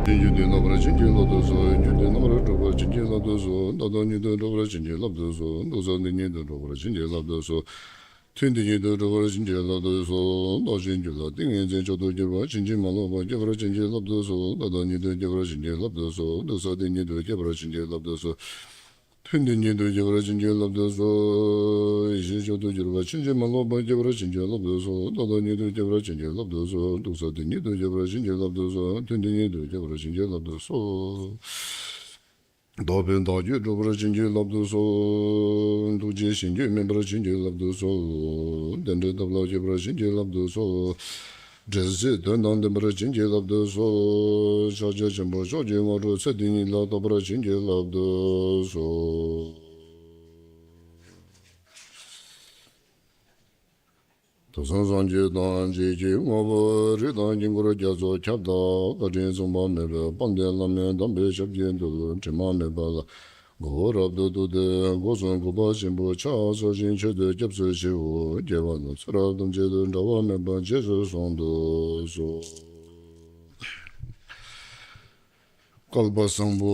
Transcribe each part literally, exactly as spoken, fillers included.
རྒྱུ་འདི་རྣམ་པར་བྱིན་གྱིས་བརླབ་ཏུ་གསོལ། རྒྱུ་འདི་རྣམ་པར་སྒྲོལ་བར་བྱིན་གྱིས་བརླབ་ཏུ་གསོལ། བདག་དང་ཉིད་དུ་སྒྲོལ་བར་བྱིན་གྱིས་བརླབ་ཏུ་གསོལ། འདུག་ས་འདི་ཉིད་དུ་སྒྲོལ་བར་བྱིན་གྱིས་བརླབ་ཏུ་གསོལ། ཐུན་འདི་ཉིད་དུ་སྒྲོལ་བར་བྱིན་གྱིས་བརླབ་ཏུ་གསོལ། བདག་གཞན་རྒྱུད་ལ་ཏིང་ངེ་འཛིན་མཆོག་ཏུ་གྱུར་པ་ཕྱིན་ཅི་མ་ལོག་པར་སྐྱེ་བར་བྱིན་གྱིས་བརླབ་ཏུ་གསོལ། བདག་དང་ཉིད་དུ་སྐྱེ་བར་བྱིན་གྱིས་བརླབ་ཏུ་གསོལ། འདུག་ས་འདི་ཉིད་དུ་སྐྱེ་བར་བྱིན་གྱིས་བརླབ་ཏུ་གསོལ། ཐུན་འདི་ཉིད་དུ་སྐྱེ་བར་བྱིན་གྱིས་བརླབ་ཏུ་གསོལ། ཡེ་ཤེས་མཆོག་ཏུ་གྱུར་པ་ཕྱིན་ཅི་མ་ལོག་པར་སྐྱེ་བར་བྱིན་གྱིས་བརླབ་ཏུ་གསོལ། བདག་དང་ཉིད་དུ་སྐྱེ་བར་བྱིན་གྱིས་བརླབ་ཏུ་གསོལ། འདུག་ས་འདི་ཉིད་དུ་སྐྱེ་བར་བྱིན་གྱིས་བརླབ་ཏུ་གསོལ། ཐུན་འདི་ཉིད་དུ་སྐྱེ་བར་བྱིན་གྱིས་བརླབ་ཏུ་གསོལ། བདག་པོས་བདག་རྒྱུད་སྒྲོལ་བར་བྱིན་གྱིས་བརླབ་ཏུ་གསོལ། ཐུགས་རྗེས་གཞན་རྒྱུད་སྨིན་པར་བྱིན་གྱིས་བརླབ་ཏུ་གསོལ། བདེ་འབྲས་ཐབས་ལ་མཆོག་པར་བྱིན་གྱིས་བརླབ་ཏུ་གསོལ། འབྲེལ་ཚད་དོན་དང་ལྡན་པར་བྱིན་གྱིས་བརླབ་ཏུ་གསོལ། ཕྱག་རྒྱ་ཆེན་པོ་ཕྱོགས་ཀྱི་དངོས་གྲུབ་ཚེ་འདི་ཉིད་ལ་ཐོབ་པར་བྱིན་གྱིས་བརླབ་ཏུ་གསོལ། དུས་གསུམ་སངས་རྒྱས་ཐམས་ཅད་ཀྱི་དངོས་པོ་རིགས་དང་དཀྱིལ་འཁོར་རྒྱ་མཚོ་ཁྱབ་བདག་བཀའ་དྲིན་མཚུངས་པ་མེད་པའི་དཔལ་ལྡན་བླ་མའི་དམ་པའི་ཞབས་ཀྱི་རྡུལ་དྲི་མ་མེད་པ་ལ་མགོ་བོ་རབ་ཏུ་གཏུགས་ཏེ་སྒོ་གསུམ་གུས་པ་ཆེན་པོས་ཕྱག་འཚལ་ཞིང་མཆོད་དོ། སྐྱབས་སུ་མཆིའོ། རྒྱལ་བ་རྣམས་ཚེ་རབས་ཐམས་ཅད་དུ་འབྲལ་བ་མེད་པར་རྗེས་སུ་བཟུང་དུ་གསོལ། བསྐལ་པ་བཟང་པོ་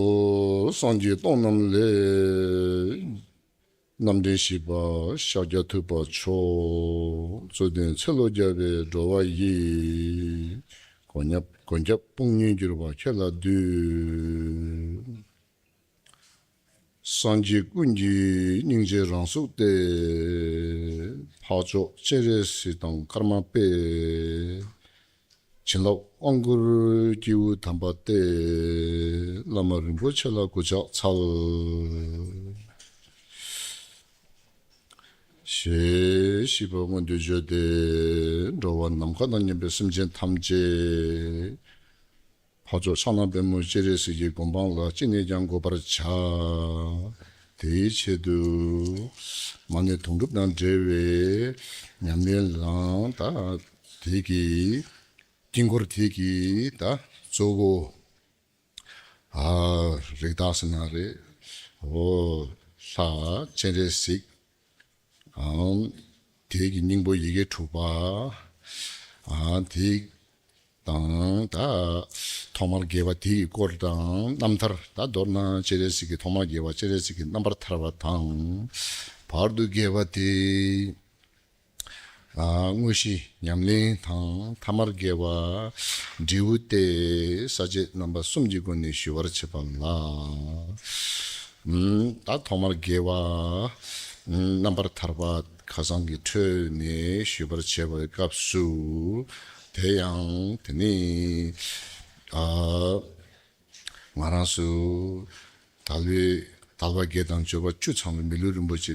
སངས་རྒྱས་སྟོང་རྣམས་ལས། རྣམ་འདྲེན་བཞི་པ་ཤཱཀྱ་ཐུབ་པ་མཆོག། རྩོད་ལྡན་ཚེ་ལོ་བརྒྱ་པའི་འགྲོ་བ་ཡི། མགོན་སྐྱབས་མགོན་སྐྱབས་དཔུང་གཉེན་གྱུར་པ་ཁྱེད་ལ་འདུད། སངས་རྒྱས་ཀུན་གྱི་སྙིང་རྗེ་རང་གཟུགས་ཏེ། འཕགས་མཆོག་སྤྱན་རས་གཟིགས་དང་ཀརྨ་པས། བྱིན་རླབས་དབང་བསྐུར་སྐྱེས་བུ་དམ་པ་སྟེ། བླ་མ་རིན་པོ་ཆེ་ལ་གུས་ཕྱག་འཚལ། ཞེས་ཤིས་པ་སྔོན་དུ་བརྗོད་དེ། འགྲོ་བ་ནམ་མཁའ་དང་མཉམ་པའི་སེམས་ཅན་ཐམས་ཅད། འཕགས་མཆོག་ཕྱག་ན་པདྨོ་སྤྱན་རས་གཟིགས་ཀྱི་གོ་འཕང་ལ་ཅི་ནས་ཀྱང་འགོད་པར་བྱ། དེའི་ཆེད་དུ་མ་ཎི་དུང་སྒྲུབ་དང་འབྲེལ་བའི་ཉམས་ལེན་ལའང་ད་དེ་གི་དཀྱིལ་འཁོར་དེ་གི་ད་གཙོ་བོ་ཨ་རིགས་བདག་ཟེར་ན་རེད། འོ་ལྷ་སྤྱན་རས་གཟིགས། ཨང་། དེ་གི་སྙིང་པོ་ཡི་གེ་དྲུག་པ། ཨང་། དེ་དང་ད་ཐོག་མར་དགེ་བ་དེ་གི་སྐོར་དང་རྣམ་ཐར། ད་མདོར་ན་སྤྱན་རས་གཟིགས་ཀྱི་ཐོག་མར་དགེ་བ་སྤྱན་རས་གཟིགས་ཀྱི་རྣམ་པར་ཐར་པ་དང་། བར་དུ་དགེ་བ་དེ། ཨང་། དངོས་གཞི་ཉམས་ལེན་དང་ཐ་མར་དགེ་བ། འབྲས་བུ་སྟེ་ས་བཅད་རྣམ་པ་གསུམ་གྱི་སྒོ་ནས་ཞུ་བར་བྱེད་པ་ལ། ཨང་། ད་ཐོག་མར་དགེ་བ། ཨང་། རྣམ་པར་ཐར་པ་ཁ་སང་གི་འཕྲོས་ནས་ཞུ་བར་བྱེད་པའི་སྐབས་སུ། དེ་ཡང་དེ་ནི་ཨ། ང་རང་ཚོ་དལ་བའི་དལ་བ་བརྒྱད་དང་འབྱོར་བ་བཅུ་ཚང་བའི་མི་ལུས་རིན་པོ་ཆེ་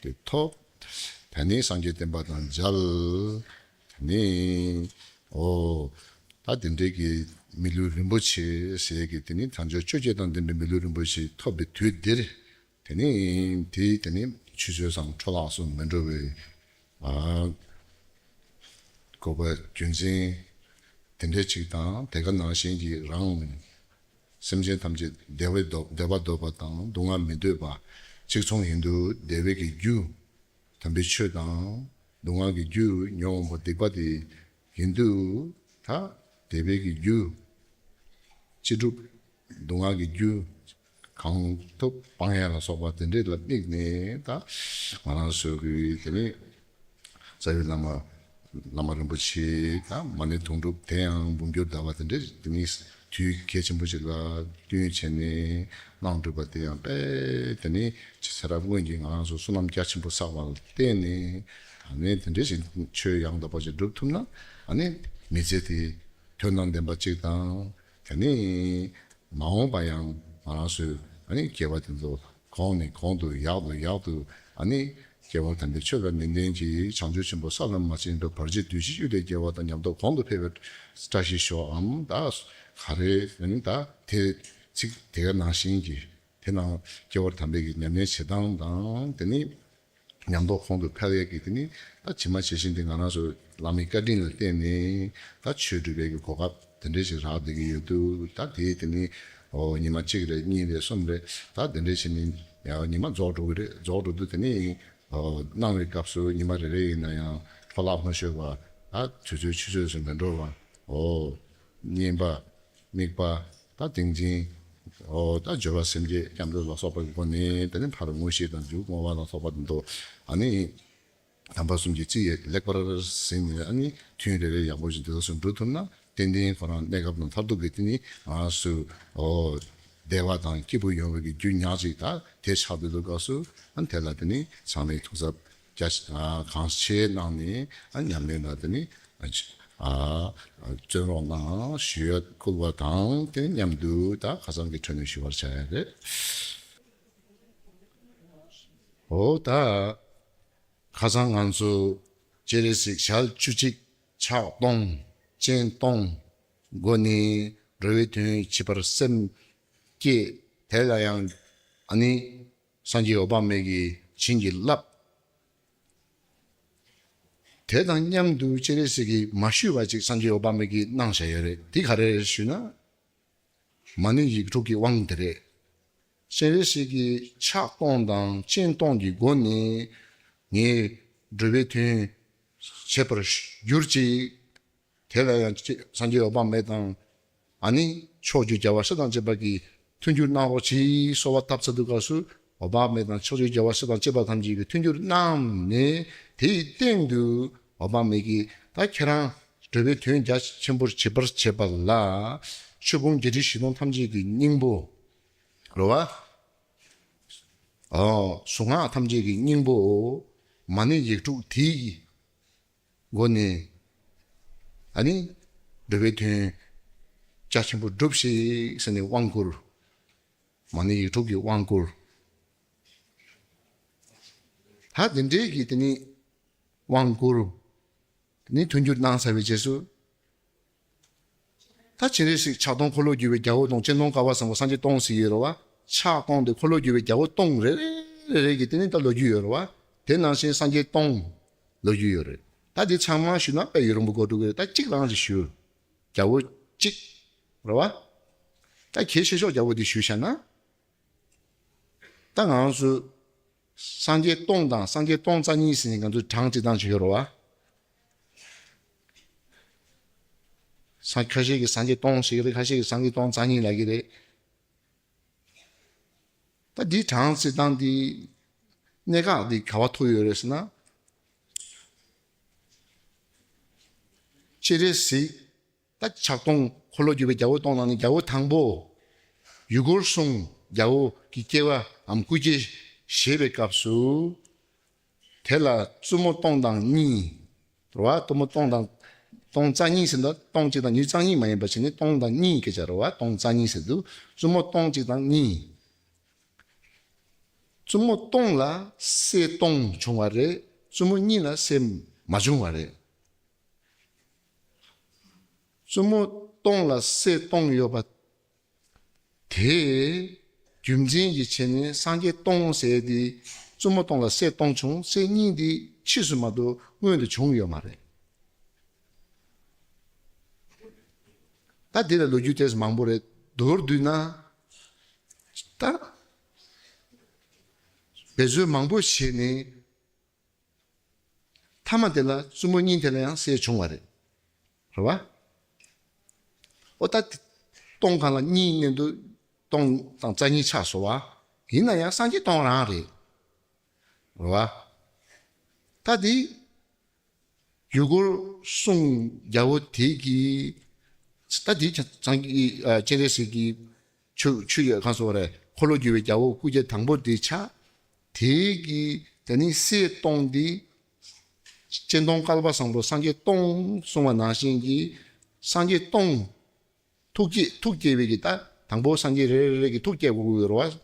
དེ་ཐོབ། ད་ནི་སངས་རྒྱས་བསྟན་པ་དང་མཇལ། ད་ནི་འོ་ད་དེ་འདྲའི་གི་མི་ལུས་རིན་པོ་ཆེ་ཟེར་གི་དེ་ནི་དལ་འབྱོར་བཅོ་བརྒྱད་དང་ལྡན་པའི་མི་ལུས་རིན་པོ་ཆེ་ཐོབ་པའི་དུས་འདིར། དེ་ནི་དེ་དེ་ནི་ཆུད་ཟོས་སམ་འཕྲོ་བརླག་སུ་མི་འགྲོ་བའི་ཨ་དགོས་པ་རྒྱུ་མཚན་དེ་འདྲ་ཅིག་དང་དེ་ག་ནང་བཞིན་གྱི་རང་སེམས་ཅན་ཐམས་ཅད་བདེ་བའི་འདོད་བདེ་བ་འདོད་པ་དང་སྡུག་བསྔལ་མི་འདོད་པ་གཅིག་མཚུངས་ཡིན་དུས་བདེ་བའི་གི་རྒྱུ་དམ་པའི་ཆོས་དང་སྡུག་བསྔལ་གྱི་རྒྱུ་ཉོན་མོངས་པ་སྡིག་པ་དེ་ཡིན་དུས་ད་བདེ་བའི་གི་རྒྱུ་ཅི་སྒྲུབ་སྡུག་བསྔལ་གྱི་རྒྱུ་གང་ཐུབ་སྤང་ཡ་ལ་སོགས་པ་དེ་འདྲས་ལ་དམིགས་ནས་ད་ང་རང་ཚོ་གི་དེ་ནི་རྩ་བའི་བླ་མ་བླ་མ་རིན་པོ་ཆེ་དང་མ་ཎི་དུང་སྒྲུབ་དེ་ཡང་འབུམ་འགྱུར་ཟླ་བ་དེ་འདྲས་དེ་ནི་དུས་གལ་ཆེན་པོ་ཞིག་ལ་བསྟུན་བྱས་ནས་གནང་གྲུབ་པ་དེ་ཡང་དཔེ་དེ་ནི་ཚེ་རབས་སྔོན་གྱི་ང་རང་ཚོ་བསོད་ནམས་རྒྱ་ཆེན་པོ་བསགས་པ་ལ་བརྟེན་ནས་ད་ནི་དེ་འདྲས་ཞིག་ཆོས་ཡང་དག་པ་ཞིག་སྒྲུབ་ཐུབ་ན་ཨ་ནི་མི་ཚེ་དེ་དོན་དང་ལྡན་པ་གཅིག་དང་དེ་ནི། མ་འོངས་པ་ཡང་ང་རང་ཚོས་ཨ་ནི་སྐྱེ་བ་དེ་ཚོ་གོང་ནས་གོང་དུ་ཡག་ཏུ་ཡག་ཏུ་ཨ་ནི་སྐྱེ་བ་དམ་པའི་ཆོས་ལ་ནན་ཏན་གྱིས་བྱང་ཆུབ་ཆེན་པོ་ས་ལམ་མ་ཟིན་དུ་བར་ཆད་བདུད་བཞི་གཡུལ་ལས་རྒྱལ་བ་དང་ཉམས་རྟོགས་གོང་དུ་འཕེལ་བའི་བཀྲ་ཤིས་ཤོག་ཨམ། ད་ག་རེ་ཨ་ནི་ད་དེ་ཚིག་དེ་ག་ནང་བཞིན་གྱི་དེ་ནང་སྐྱེ་བ་དམ་པའི་གི་ཉམས་ལེན་བྱེད་སྟངས་དང་དེ་ནི། ཉམས་རྟོགས་གོང་དུ་འཕེལ་ཡས་ཀྱི་དེ་ནི་ད་ཇི་མ་ཇི་བཞིན་དེ་ང་རང་ཚོ་བླ་མའི་བཀའ་དྲིན་ལ་བརྟེན་ནས་ད་ཆོས་སྒྲུབ་པའི་གི་གོ་སྐབས་དེ་འདྲ་ཞིག་རག་བསྡད་ཀྱི་ཡོད་དུས་ད་དེ་དེ་ནི་འོ་ཉི་མ་གཅིག་རེ་གཉིས་རེ་གསུམ་རེ་ད་དེ་འདྲ་བྱས་ནས་ཡང་ཉི་མ་རྫོགས་འགྲོ་གི་རེད། རྫོགས་འགྲོ་དུས་དེ་ནི་འོ་གནང་བའི་སྐབས་སུ་ཉི་མ་རེ་རེ་ཡིན་ན་ཡང་འཕྲོ་བརླག་མ་ཤོར་བ་ད་དུས་ཚོད་ཆུད་ཟོས་སུ་མི་འགྲོ་བ་འོ་གཉེན་པ་དམིགས་པ། ད་ཏིང་འཛིན། ཨོ་ད་སྦྱོར་བ་སེམས་བསྐྱེད་སྐྱབས་འགྲོ་ལ་སོགས་པའི་སྒོ་ནས་དེ་ནས་ཕར་མངོན་ཤེས་དང་འཇུག་བསྔོ་བ་ལ་སོགས་པ་དེ་ཚོ་ཨ་ནི། དམ་པ་གསུམ་གྱི་རྩིས་ལེགས་པར་ཟིན་ནས་ཨ་ནི་ཐུན་རེ་རེ་ཡག་པོ་ཞིག་འདི་ཚོ་སུ་འགྲོ་ཐུབ་ན་ཏན་ཏན་ཁོ་རང་གནས་སྐབས་དང་མཐར་ཐུག་གི་དེ་ནི་ང་སུ་ཨོ་བདེ་བ་དང་སྐྱིད་པོ་ཡོང་བའི་གི་རྒྱུ་ཉག་ཅིག་ད་དེ་ཆགས་བསྡད་དུས་སྐབས་སུ་ཨ་ནི་དེ་ལ་དེ་ནི་ཚང་མས་ཐུགས་གཟབ་རྒྱ་ཆེ་ཨ་གང་ཆེ་གནང་ནས་ཨ་ཉམས་ལེན་ལ་དེ་ནི་ཨ་བརྩོན་རོགས་གནང་ཞུ་ཡ་བསྐུལ་བ་དང་དེ་མཉམ་དུ་ད་ཁ་སང་གི་འཕྲོས་ནས་ཞུ་བར་བྱ་ཡ་རེད། ཨོ་ད། ཁ་སང་ང་ཚོ་སྤྱན་རས་གཟིགས་ཞལ་བཅུ་གཅིག་ཕྱག་སྟོང་སྤྱན་སྟོང་སྒོ་ནས་འགྲོ་བའི་དོན་བྱེད་པར་སེམས་བསྐྱེད། དེ་ལ་ཡང་ཨ་ནི་སངས་རྒྱས་འོད་དཔག་མེད་ཀྱིས་བྱིན་གྱིས་བརླབས། དེ་དང་མཉམ་དུ་སྤྱན་རས་གཟིགས་ཀྱིས་མ་ཞུས་པ་ཅིག་སངས་རྒྱས་འོད་དཔག་མེད་ཀྱིས་གནང་བཞག་ཡོད་རེད། དེ་ག་རེ་རེད་ཞུས་ན། མ་ཎི་ཡིག་དྲུག་གི་དབང་དེ་རེད། སྤྱན་རས་གཟིགས་ཀྱི་ཕྱག་སྟོང་དང་སྤྱན་སྟོང་གི་སྒོ་ནས་ངས་འགྲོ་བའི་དོན་བྱེད་པར་གྱུར་ཅིག་དེ་ལ་ཡང་སངས་རྒྱས་འོད་དཔག་མེད་དང་ཨ་ནི་ཕྱོགས་བཅུའི་རྒྱལ་བ་སྲས་དང་བཅས་པ་གིས་མཐུན་འགྱུར་གནང་རོགས་གྱིས་གསོལ་བ་བཏབ་ཚར་དུས་སྐབས་སུ་འོད་དཔག་མེད་དང་ཕྱོགས་བཅུའི་རྒྱལ་བ་སྲས་དང་བཅས་པ་ཐམས་ཅད་ཀྱིས་མཐུན་འགྱུར་གནང་ནས་དེའི་སྟེང་དུ་འོད་དཔག་མེད་ཀྱིས་ད་ཁྱེད་རང་འགྲོ་བའི་དོན་རྒྱ་ཆེན་པོར་བྱེད་པར་བྱེད་པ་ལ་ཆོས་ཕུང་བརྒྱད་ཁྲི་བཞི་སྟོང་ཐམས་ཅད་ཀྱི་སྙིང་པོ་རེད་བ། ཨོ་གཟུངས་སྔགས་ཐམས་ཅད་ཀྱི་སྙིང་པོ་མ་ཎི་ཡིག་དྲུག་དེའི་སྒོ་ནས་ཨ་ནི་འགྲོ་བའི་དོན་རྒྱ་ཆེན་པོ་སྒྲུབས་ཤིག་ཟེར་ནས་དབང་བསྐུར། མ་ཎི་ཡིག་དྲུག་གི་དབང་བསྐུར། ད་དེ་འདྲའི་གི་དེ་ནི་དབང་བསྐུར། དེ་ནི་མཐུན་འགྱུར་གནང་ཚར་བའི་རྗེས་སུ། ད་སྤྱན་རས་གཟིགས་ཕྱག་སྟོང་འཁོར་ལོས་སྒྱུར་བའི་རྒྱལ་པོ་སྟོང་། སྤྱན་སྟོང་བསྐལ་པ་བཟང་པོ་སངས་རྒྱས་སྟོང་ཟེར་གྱི་ཡོད་རེད་བ། ཕྱག་སྟོང་དེ་འཁོར་ལོས་སྒྱུར་བའི་རྒྱལ་པོ་སྟོང་རེ་རེ་རེ་རེ་གི་དེ་ནི་ད་ལོ་རྒྱུས་ཡོད་རེད་བ། དེ་ནང་བཞིན་སངས་རྒྱས་སྟོང་ལོ་རྒྱུས་ཡོད་རེད། ད་དེ་ཚང་མ་ཞུས་ན་དཔེ་ཡུན་རིང་པོ་འགོར་འགྲོ་གི་རེད། ད་གཅིག་རང་ཞིག་ཞུ། རྒྱལ་པོ་གཅིག་རེད་བ། ད་གལ་ཆེ་ཤོས་རྒྱལ་པོ་དེ་ཞུས་བཞག་ན། ད་ང་ཚོ་སངས་རྒྱས་སྟོང་དང་སངས་རྒྱས་སྟོང་རྩ་གཉིས་ཟེར་ནས་ང་ཚོ་གྲངས་བྱེད་སྟངས་ཅིག་ཡོད་རེད་བ། ས་ཁ་ཤས་ཀྱིས་སངས་རྒྱས་སྟོང་ཟེར་གྱི་རེད། ཁ་ཤས་ཀྱིས་སངས་རྒྱས་སྟོང་རྩ་གཉིས་ལབ་ཀྱི་རེད། ད་འདི་གྲངས་བྱེད་སྟངས་འདི་གནད་འགག་འདི་ག་པར་ཐུག་ཡོད་རེད་ཟེར་ན། སྤྱན་རས་གཟིགས་ད་ཕྱག་སྟོང་འཁོར་ལོས་སྒྱུར་བའི་རྒྱལ་པོ་སྟོང་ནང་ནས་རྒྱལ་པོ་དང་པོ། ཡུལ་འཁོར་གསུམ་རྒྱལ་པོ་གི་སྐྱེ་བའམ་སྐུ་སྐྱེ་བཞེས་པའི་སྐབས་སུ། དེ་ལ་བཙུན་མོ་སྟོང་དང་གཉིས། རེད་བ། བཙུན་མོ་སྟོང་དང་། སྟོང་རྩ་གཉིས་ཟེར་ན་སྟོང་གཅིག་དང་ཉིས་རྩ་གཉིས་མ་ཡིན་པ་བྱས་ནས་སྟོང་དང་གཉིས་སྐད་ཆ་རེད་བ། སྟོང་རྩ་གཉིས་ཟེར་དུས་བཙུན་མོ་སྟོང་གཅིག་དང་གཉིས། བཙུན་མོ་སྟོང་ལ་སྲས་སྟོང་བྱུང་བ་རེད། བཙུན་མོ་གཉིས་ལ་སྲས་མ་བྱུང་བ་རེད། བཙུན་མོ་སྟོང་ལ་སྲས་སྟོང་ཡོད་པ་དེ་རྒྱུ་མཚན་གྱི་ཆ་ནས་སངས་རྒྱས་སྟོང་ཟེར་དེ་བཙུན་མོ་སྟོང་ལ་སྲས་སྟོང་བྱུང་། སྲས་གཉིས་དེ་ཕྱིས་སུ་མ་གཏོགས་སྔོན་དུ་བྱུང་ཡོད་མ་རེད། ད་འདི་ལ་ལོ་རྒྱུས་དེ་མང་པོ་རེད། མདོར་བསྡུས་ན་ད་འབད་རྩོལ་མང་པོ་བྱས་ནས། མཐའ་མ་དེ་ལ་བཙུན་མོ་གཉིས་དེ་ལ་ཡང་སྲས་བྱུང་བ་རེད། རེད་བ། ཨོ་ད་སྟོང་གང་ལ་གཉིས་ནས་འདུག་སྟོང་དང་རྩ་གཉིས་ཆགས་སོང་བ། ཡིན་ན་ཡང་སངས་རྒྱས་སྟོང་རང་རེད། རེད་བ། ད་དེ་ཡུལ་འཁོར་གསུམ་རྒྱལ་པོ་དེ་གིས། ད་དེ་སངས་རྒྱས་སྤྱན་རས་གཟིགས་ཀྱི་ཆུ་ཆུ་ཡོད་གང་སོང་རེད། འཁོར་ལོས་སྒྱུར་བའི་རྒྱལ་པོ་སྐུ་སྐྱེ་དང་པོ་དེ་ཆགས། དེ་གི་དེ་ནི་སྲས་སྟོང་འདི། སྤྱན་སྟོང་བསྐལ་པ་བཟང་པོ་སངས་རྒྱས་སྟོང་གསུངས་པ་ནང་བཞིན་གྱི་སངས་རྒྱས་སྟོང་། ཐུགས་བསྐྱེད་ཐུགས་བསྐྱེད་པའི་གི་ད་དང་པོ་སངས་རྒྱས་རེ་རེ་རེ་གི་ཐུགས་བསྐྱེད་དགོས་ཀྱི་ཡོད་རེད་བ།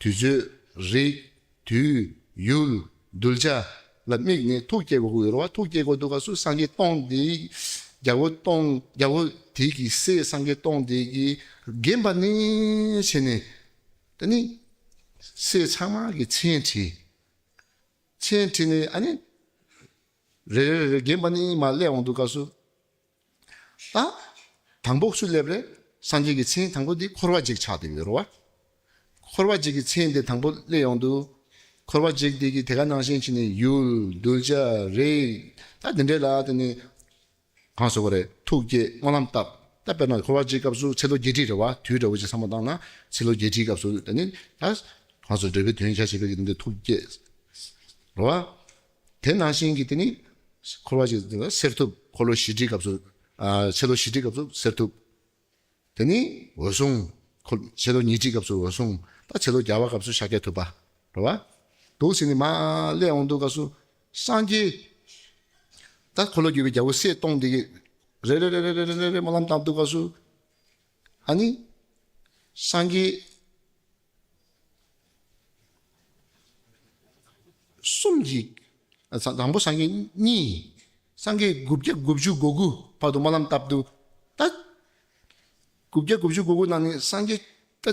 དུས་ཚོད་རིགས་དུས་ཡུལ་གདུལ་བྱ་ལ་དམིགས་ནས་ཐུགས་བསྐྱེད་དགོས་ཀྱི་ཡོད་རེད་བ། ཐུགས་བསྐྱེད་དགོས་འདུག་ག་སུ་སངས་རྒྱས་སྟོང་དེ་རྒྱལ་པོ་སྟོང་རྒྱལ་པོ་དེ་གི་སྲས་སངས་རྒྱས་སྟོང་དེ་གི་རྒན་པ་ནས་བྱས་ནས་ད་ནི་སྲས་ཚང་མ་གི་མཚན་བྲིས། མཚན་བྲིས་ནས་ཨ་ནི་རེ་རེ་རེ་རེ་རྒན་པ་ནས་མར་སླེབས་འོང་དུས་སྐབས་སུ། ད་དང་པོ་སུ་སླེབས་རེད། སངས་རྒྱས་ཀྱི་མཚན་དང་པོ་འདི་འཁོར་བ་འཇིག་ཆགས་བསྡད་ཡོད་རེད་བ། འཁོར་བ་འཇིག་གི་མཚན་དེ་དང་པོ་སླེབས་ཡོང་དུས། འཁོར་བ་འཇིག་དེ་གི་དེ་ག་ནང་བཞིན་བྱས་ནས་ཡུལ་གདུལ་བྱ་རིགས་ད་འདི་འདྲའི་ལ་དེ་ནས། གང་ཟེར་བ་རེད། ཐུགས་བསྐྱེད་སྨོན་ལམ་བཏབ། ད་དཔེར་ན་འཁོར་བ་འཇིག་སྐབས་སུ་ཚེ་ལོ་བརྒྱད་ཁྲི་རེད་བ། དུས་འདྲ་བོ་ཅིག་བསམ་བློ་བཏང་ན་ཚེ་ལོ་བརྒྱད་ཁྲིའི་སྐབས་སུ་དེ་ནི་ད་གང་སོ་འབྲས་བུའི་དོན་ཆ་བྱེད་པའི་གི་འདི་ཐུགས་བསྐྱེད་རེད་བ། དེ་ནང་བཞིན་གྱི་དེ་ནི་འཁོར་བ་ཅིག་གསེར་ཐུབ། འཁོར་ལོ་བཞི་ཁྲིའི་སྐབས་སུ། ཨ། ཚེ་ལོ་བཞི་ཁྲིའི་སྐབས་སུ་གསེར་ཐུབ། དེ་ནི་འོད་སྲུང་། འཁོར་ཚེ་ལོ་ཉི་ཁྲིའི་སྐབས་སུ་འོད་སྲུང་། ད་ཚེ་ལོ་བརྒྱ་པ་སྐབས་སུ་ཤཱཀྱ་ཐུབ་པ་རེད་བ། འདུག་ཟེར་ནས་མར་སླེབས་འོང་དུས་སྐབས་སུ་སངས་རྒྱས། ད་འཁོར་ལོས་སྒྱུར་བའི་རྒྱལ་པོ་སྲས་སྟོང་འདི་གིས་རེ་རེ་རེ་རེ་སྨོན་ལམ་བཏབ་དུས་སྐབས་སུ། ཨ་ནི་སངས་རྒྱས་གསུམ་གྱིས། ཨ། དང་པོ་སངས་རྒྱས་གཉིས། སངས་རྒྱས་དགུ་བརྒྱ་དགུ་བཅུ་གོ་དགུ་བར་དུ་སྨོན་ལམ་བཏབ་འདུག་ད་དགུ་བརྒྱ་དགུ་བཅུ་གོ་དགུ་ནང་ནས་སངས་རྒྱས་ད་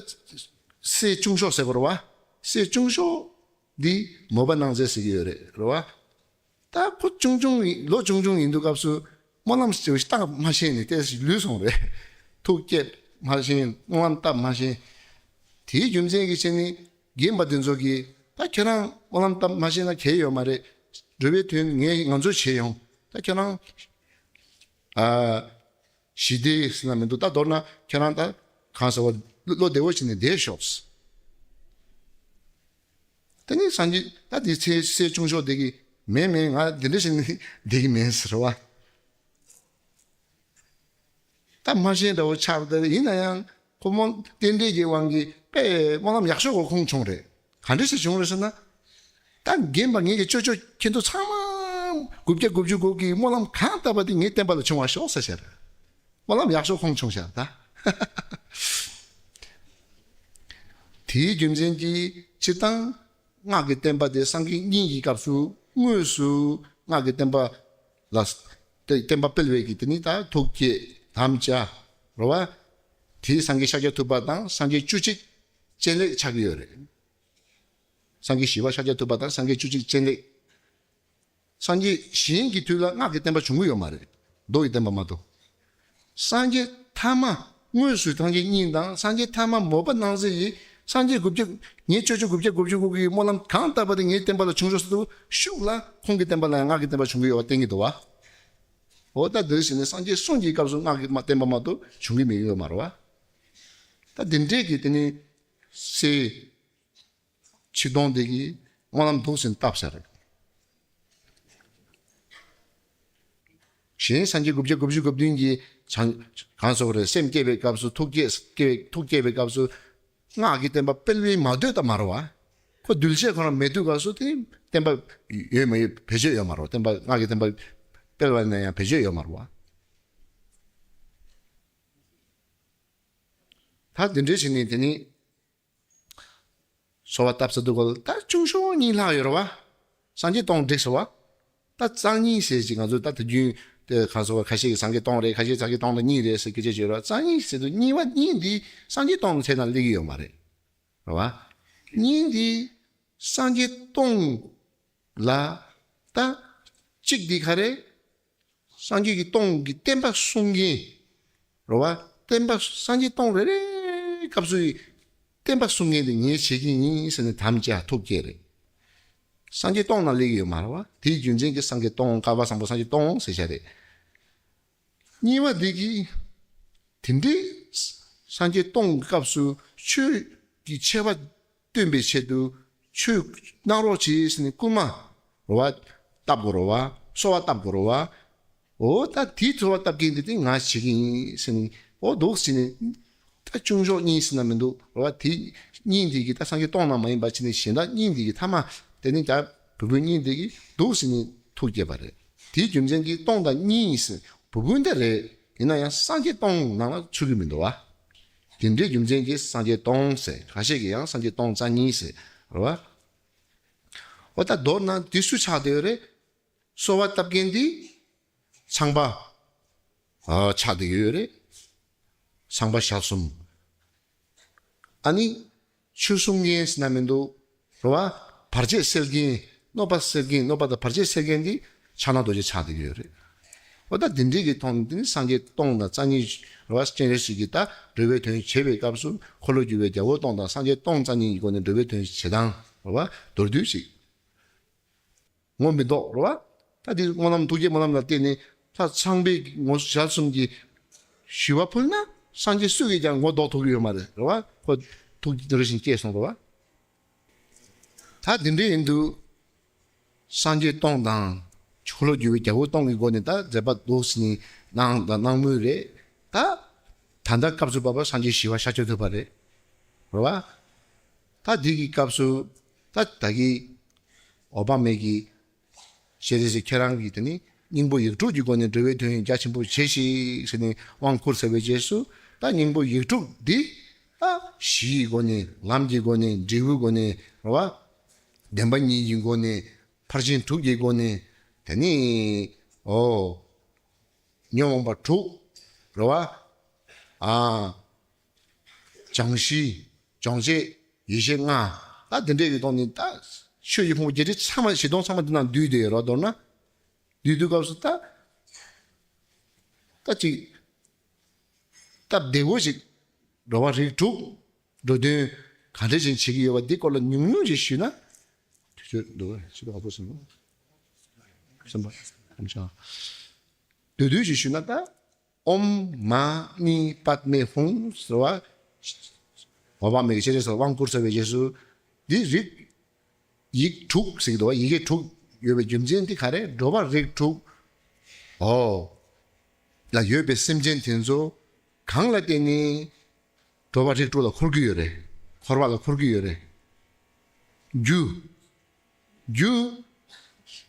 སྲས་ཆུང་ཤོས་ཟེར་དགོས་རེད་བ། སྲས་ཆུང་ཤོས་འདི་མོས་པ་སྣང་མཛད་ཟེར་གྱི་ཡོད་རེད། རེད་བ། ད་ཁོ་ཆུང་ཆུང་ཡིན། ལོ་ཆུང་ཆུང་ཡིན་དུས་སྐབས་སུ་སྨོན་ལམ་ཞེ་པོ་ཞིག་བཏབ་མ་ཤེས་ནས་ཏོག་ཙམ་ལུས་སོང་རེད། ཐུགས་བསྐྱེད་མ་ཤེས། སྨོན་ལམ་བཏབ་མ་ཤེས། དེའི་རྒྱུ་མཚན་གྱི་ཆེད་ནས་རྒན་པ་དེ་ཚོ་གིས་ད་ཁྱེད་རང་སྨོན་ལམ་བཏབ་མ་ཤེས་ན་གལ་ཡོད་མ་རེད། འགྲོ་བའི་དོན་ངས་ང་ཚོས་བྱེད་ཡོང་། ད་ཁྱེད་རང་། ཨ། ཞི་བདེ་ཟེར་ན་མི་འདུག་ད་མདོར་ན་ཁྱེད་རང་ད་གང་ཟེར་བ། བློ་བདེ་བོ་བྱས་ནས་བསྡད་ཤོག་དེ་ནས་སངས་རྒྱས་ད་དེ་ཚེ་སྲས་ཆུང་ཤོས་དེ་གིས་མེད་མེད། ང་འདི་འདྲ་བྱས་ནས་བསྡད་ཀྱི་མེད་ཟེར་བ། ད་མ་ཤེས་འདྲ་བོ་ཆགས། དེ་ཡིན་ན་ཡང་ཁོ་མོ་རྟེན་འབྲེལ་གྱི་དབང་གིས་དཔེ་སྨོན་ལམ་ཡག་ཤོས་ཀྱི་ཁོང་བྱུང་རེད། ག་འདྲ་ཞིག་བྱུང་རེད་ཟེར་ན། ད་རྒན་པ་ངེད་ཀྱི་ཅོ་ཅོ་ཁྱེད་ཚོ་ཚང་མ་དགུ་བརྒྱ་དགུ་བཅུ་གོ་དགུ་གི་སྨོན་ལམ་གང་བཏབ་པ་དེ་ངའི་བསྟན་པ་ལ་བྱུང་བར་ཤོག་ཟེར་བྱས་རེད། སྨོན་ལམ་ཡག་ཤོས་ཁོང་བྱུང་ཤག་ད། དེའི་རྒྱུ་མཚན་གྱིས་སྤྱིར་བཏང་སྔགས་ཀྱི་བསྟན་པ་དེ་སངས་རྒྱས་གཉིས་ཀྱི་སྐབས་སུ་དངོས་སུ་སྔགས་ཀྱི་བསྟན་པ་ལ། དེ་བསྟན་པ་སྤེལ་བའི་གི་དེ་ནི་ད་ཐུགས་བསྐྱེད་དམ་བཅའ་རེད་བ། དེའི་སངས་རྒྱས་ཤཱཀྱ་ཐུབ་པ་དང་སངས་རྒྱས་བཅུ་གཅིག་སྤྱན་རས་གཟིགས་ཆགས་ཀྱི་ཡོད་རེད། སངས་རྒྱས་བཞི་པ་ཤཱཀྱ་ཐུབ་པ་དང་སངས་རྒྱས་བཅུ་གཅིག་སྤྱན་རས། སངས་རྒྱས་གཞན་གྱི་དུས་ལ་སྔགས་ཀྱི་བསྟན་པ་བྱུང་གི་ཡོད་མ་རེད། མདོ་ཡི་བསྟན་པ་མ་གཏོགས། སངས་རྒྱས་ཐ་མ་དངོས་སུ་སངས་རྒྱས་གཉིས་དང་སངས་རྒྱས་ཐ་མ་མོས་པ་སྣང་མཛད་ཡིན། སངས་རྒྱས་དགུ་བརྒྱ། ངའི་ཅོ་ཅོ་དགུ་བརྒྱ་དགུ་བཅུ་གོ་དགུ་གི་སྨོན་ལམ་གང་བཏབ་པ་དེ་ངའི་བསྟན་པ་ལ་བྱུང་ཤོག་ཟེར་དུས་ཤུགས་ལ་ཁོང་གི་བསྟན་པ་ལ་ཡང་སྔགས་ཀྱི་བསྟན་པ་བྱུང་གི་ཡོད་པ་བསྟན་གྱི་འདུག་བ། འོ་ད་འདི་ཟེར་ནས་སངས་རྒྱས་གསུམ་གྱི་སྐབས་སུ་སྔགས་ཀྱི་མ་བསྟན་པ་མ་གཏོགས་བྱུང་གི་མེད་ཡོད་མ་རེད་བ། ད་འདི་འདྲས་ཀྱི་དེ་ནི་སྲས་ཆིག་སྟོང་དེ་གིས་སྨོན་ལམ་འདུག་ཟེར་བཏབ་ས་རེད། གཞན་སངས་རྒྱས་དགུ་བརྒྱ་དགུ་བཅུ་གོ་བདུན་གྱིས་བྱང་གང་སོགས་རེད། སེམས་བསྐྱེད་པའི་སྐབས་སུ་ཐུགས་བསྐྱེད་བསྐྱེད་ཐུགས་བསྐྱེད་པའི་སྐབས་སུ་སྔགས་ཀྱི་བསྟན་པ་སྤེལ་བའི་མ་འདོད་ད་མ་རེད་བ། ཁོ་གདུལ་བྱ་ཁོ་རང་མེད་དུས་སྐབས་སུ་དེ་བསྟན་པ་ཡོད་མ་ཡོད་བེད་སྤྱོད་ཡོད་མ་རེད་བ། བསྟན་པ་སྔགས་ཀྱི་བསྟན་པ་སྤེལ་བ་ན་ཡང་བེད་སྤྱོད་ཡོད་མ་རེད་བ། ད་འདི་འདྲའི་བྱས་ནས་དེ་ནི། གསོལ་བ་བཏབ་ཚར་དུས་སྐབས་ལ་ད་ཆུང་ཤོས་གཉིས་ལྷག་ཡོད་རེད་བ། སངས་རྒྱས་སྟོང་བསྒྲིགས་སོང་བ། ད་རྩ་གཉིས་ཟེར་ཅིག་ང་ཚོས་ད་དུས་རྒྱུན་དེ་གང་སོགས་ཁ་ཤས་ཀྱིས་སངས་རྒྱས་སྟོང་རེད། ཁ་ཤས་སངས་རྒྱས་སྟོང་དང་གཉིས་རེད་ཟེར་སྐད་ཆ་བརྗོད་རེད་བ། རྩ་གཉིས་ཟེར་དུས་གཉིས་པ་གཉིས་འདི་སངས་རྒྱས་སྟོང་ཚད་ནང་སླེབས་ཀྱི་ཡོད་མ་རེད། རེད་བ། གཉིས་འདི་སངས་རྒྱས་སྟོང་ལ་ད་གཅིག་འདི་ག་རེ། སངས་རྒྱས་ཀྱི་སྟོང་གི་བསྟན་པ་སྲུང་མཁན། རེད་བ། བསྟན་པ་སངས་རྒྱས་སྟོང་རེ་རེའི་སྐབས་སུ་ཡི་བསྟན་པ་སྲུང་མཁན་དེ་ངས་བྱེད་ཀྱི་ཡིན་ཟེར་ནས་དམ་བཅའ་ཐུགས་བསྐྱེད་རེད། སངས་རྒྱས་སྟོང་ནང་སླེབས་ཀྱི་ཡོད་མ་རེད་བ། དེའི་རྒྱུ་མཚན་གྱིས་སངས་རྒྱས་སྟོང་བསྐལ་པ་བཟང་པོ་སངས་རྒྱས་སྟོང་ཟེར་བྱ་རེད། གཉིས་པ་འདི་གིས་དེ་འདྲའི་སངས་རྒྱས་སྟོང་གི་སྐབས་སུ་ཆོས་ཀྱི་ཆེ་བ་སྟོན་པའི་ཆེད་དུ་ཆོས་གནང་རོགས་གྱིས་ཟེར་ནས་བསྐུལ་མ་རེད་བ། བཏབ་དགོས་རེད་བ། གསོལ་བ་བཏབ་དགོས་རེད་བ། འོ་ད་དེའི་གསོལ་བ་བཏབ་མཁན་འདི་དེ་ང་བྱེད་ཀྱི་ཡིན་ཟེར་ནས་འོ་འདུག་ཟེར་ནས་ད་ཆུང་ཤོས་གཉིས་ཟེར་ན་མི་འདུག་རེད་བ། དེ་གཉིས་འདི་གིས་ད་སངས་རྒྱས་སྟོང་ནང་མ་ཡིན་པ་བྱས་ནས་གཞན་དག་གཉིས་འདི་གིས་ཐ་མ་དེ་ནི་ད་བུ་བུ་གཉིས་འདི་གིས་འདུག་ཟེར་ནས་ཐུགས་བསྐྱེད་པ་རེད། དེའི་རྒྱུ་མཚན་གྱིས་སྟོང་དང་གཉིས་ཟེར་བུ་བུ་འདི་རེད། ཡིན་ན་ཡང་སངས་རྒྱས་སྟོང་ནང་ལ་ཚུད་ཀྱི་མི་འདུག་བ། དེ་འདྲའི་རྒྱུ་མཚན་གྱིས་སངས་རྒྱས་སྟོང་ཟེར། ཁ་ཤས་ཀྱིས་ཡང་སངས་རྒྱས་སྟོང་རྩ་གཉིས་ཟེར་རེད་བ། འོ་ད་མདོར་ན་དེ་སུ་ཆགས་བསྡད་ཡོད་རེད། གསོལ་བ་བཏབ་མཁན་འདི་ཚངས་པ་ཨ་ཆགས་བསྡད་ཡོད་རེད། ཚངས་པ་ཞལ་གསུམ། ཨ་ནི་ཆོས་གསུང་མཁན་ཟེར་ན་མི་འདུག་རེད་བ། བར་ཆད་སེལ་མཁན། གནོད་པ་སེལ་མཁན། གནོད་པ་དང་བར་ཆད་སེལ་མཁན་འདི་ཕྱག་ན་རྡོ་རྗེ་ཆགས་བསྡད་ཀྱི་ཡོད་རེད། འོ་ད་འདི་འདྲའི་གི་ཐོག་ནས་འདི་ནི་སངས་རྒྱས་སྟོང་དང་རྩ་གཉིས་རེད་བ། སྤྱན་རས་གཟིགས་ཀྱིས་ད་འགྲོ་བའི་དོན་བྱེད་པའི་སྐབས་སུ་འཁོར་ལོས་སྒྱུར་བའི་རྒྱལ་པོ་སྟོང་དང་སངས་རྒྱས་སྟོང་རྩ་གཉིས་ཀྱི་སྒོ་ནས་འགྲོ་བའི་དོན་བྱེད་སྟངས་རེད་བ། མདོར་བསྡུས་ཤིག་ངོ་མི་ལྡོག་རེད་བ། ད་འདི་སྨོན་ལམ་ཐུགས་བསྐྱེད་སྨོན་ལམ་ལ་བརྟེན་ནས་ལྷ་ཚངས་པའི་ངོ་ཞལ་གསུམ་གྱི་ ཞུ་བ་ཕུལ་ན་སངས་རྒྱས་སུ་གིས་ཀྱང་ངོ་ལྡོག་ཐུབ་ཀྱི་ཡོད་མ་རེད། རེད་བ། ཁོ་ཐུགས་རྒྱུད་རེ་བཞིན་སྐྱེས་སོང་། རེད་བ། ད་དེ་འདྲ་ཡིན་དུས་སངས་རྒྱས་སྟོང་དང་ཆོ་ལོ་བརྒྱུད་པའི་རྒྱལ་པོ་སྟོང་གི་སྒོ་ནས་ད་མཛད་པ་འདུག་ཟེར་ནས་གནང་དང་གནང་མུས་རེད། ད་ད་ལྟ་སྐབས་སུ་བབ་པ་སངས་རྒྱས་ཞི་བ་ཤཱཀྱ་ཐུབ་པ་རེད། རེད་བ། ད་འདི་གི་སྐབས་སུ་ད་ད་གི་འོད་དཔག་མེད་ཀྱི་སྤྱན་རས་གཟིགས་ཁྱེད་རང་གིས་དེ་ནི་སྙིང་པོ་ཡིག་དྲུག་གི་སྒོ་ནས་འགྲོ་བའི་དོན་ཡང་རྒྱ་ཆེན་པོ་བྱེད་ཤིག་ཟེར་ནས་དབང་བསྐུར་ཚར་བའི་རྗེས་སུ། ད་སྙིང་པོ་ཡིག་དྲུག་འདི་ད་གཞི་ཡི་སྒོ་ནས། ལམ་གྱི་སྒོ་ནས། འབྲས་བུའི་སྒོ་ནས། རེད་བ། བདེན་པ་གཉིས་ཀྱི་སྒོ་ནས། ཕར་ཕྱིན་དྲུག་གི་སྒོ་ནས། དེ་ནི་འོ་ཉོན་མོངས་པ་དྲུག། རེད་བ། ཨ། སྦྱང་གཞི། སྦྱོང་བྱེད། ཡེ་ཤེས་ལྔ། ད་དེ་འདྲས་ཀྱི་ཐོག་ནས་ད་ཆོས་ཀྱི་ཕུང་པོ་བརྒྱད་ཁྲི་ཚང་མ་བཞི་སྟོང་ཚང་མ་འདི་ནང་འདུས་བསྡད་ཡོད་རེད། མདོར་ན་འདུས་དུས་སྐབས་སུ་ད་ད་ཅིག་སྟབས་བདེ་བོ་ཞིག་འགྲོ་བ་རིགས་དྲུག་འགྲོ་དོན་ག་འདྲ་ཞིག་བྱེད་ཀྱི་ཡོད་པ་འདི་སྐོར་ལ་ཉུང་ཉུང་ཞིག་ཞུས་ན། དུས་ཚོད་འདུག་གས། ཕྱི་ལོགས་ཧ་པོ་ཟིན་ནོ། སེམས་པ་ཨམ་ཤ། བསྡུས་བསྡུས་ཤིག་ཞུས་ན་ད། ཨོཾ་མ་ཎི་པདྨེ་ཧཱུྃ་ཟེར་བ། འོད་དཔག་མེད་ཀྱི་སྤྱན་རས་གཟིགས་དབང་བསྐུར་ཚར་བའི་རྗེས་སུ། འདི་རིགས་ཡིག་དྲུག་ཟེར་གྱི་འདུག་བ། ཡི་གེ་དྲུག་ཡོད་པའི་རྒྱུ་མཚན་འདི་ག་རེ། འགྲོ་བ་རིགས་དྲུག་འོ་ལ་ཡོད་པའི་སེམས་ཅན་དེ་ཚོ་གང་ལ་བརྟེན་ནས་འགྲོ་བ་རིགས་དྲུག་ལ་འཁོར་གྱི་ཡོད་རེད། འཁོར་བ་ལ་འཁོར་གྱི་ཡོད་རེད། རྒྱུ། རྒྱུ།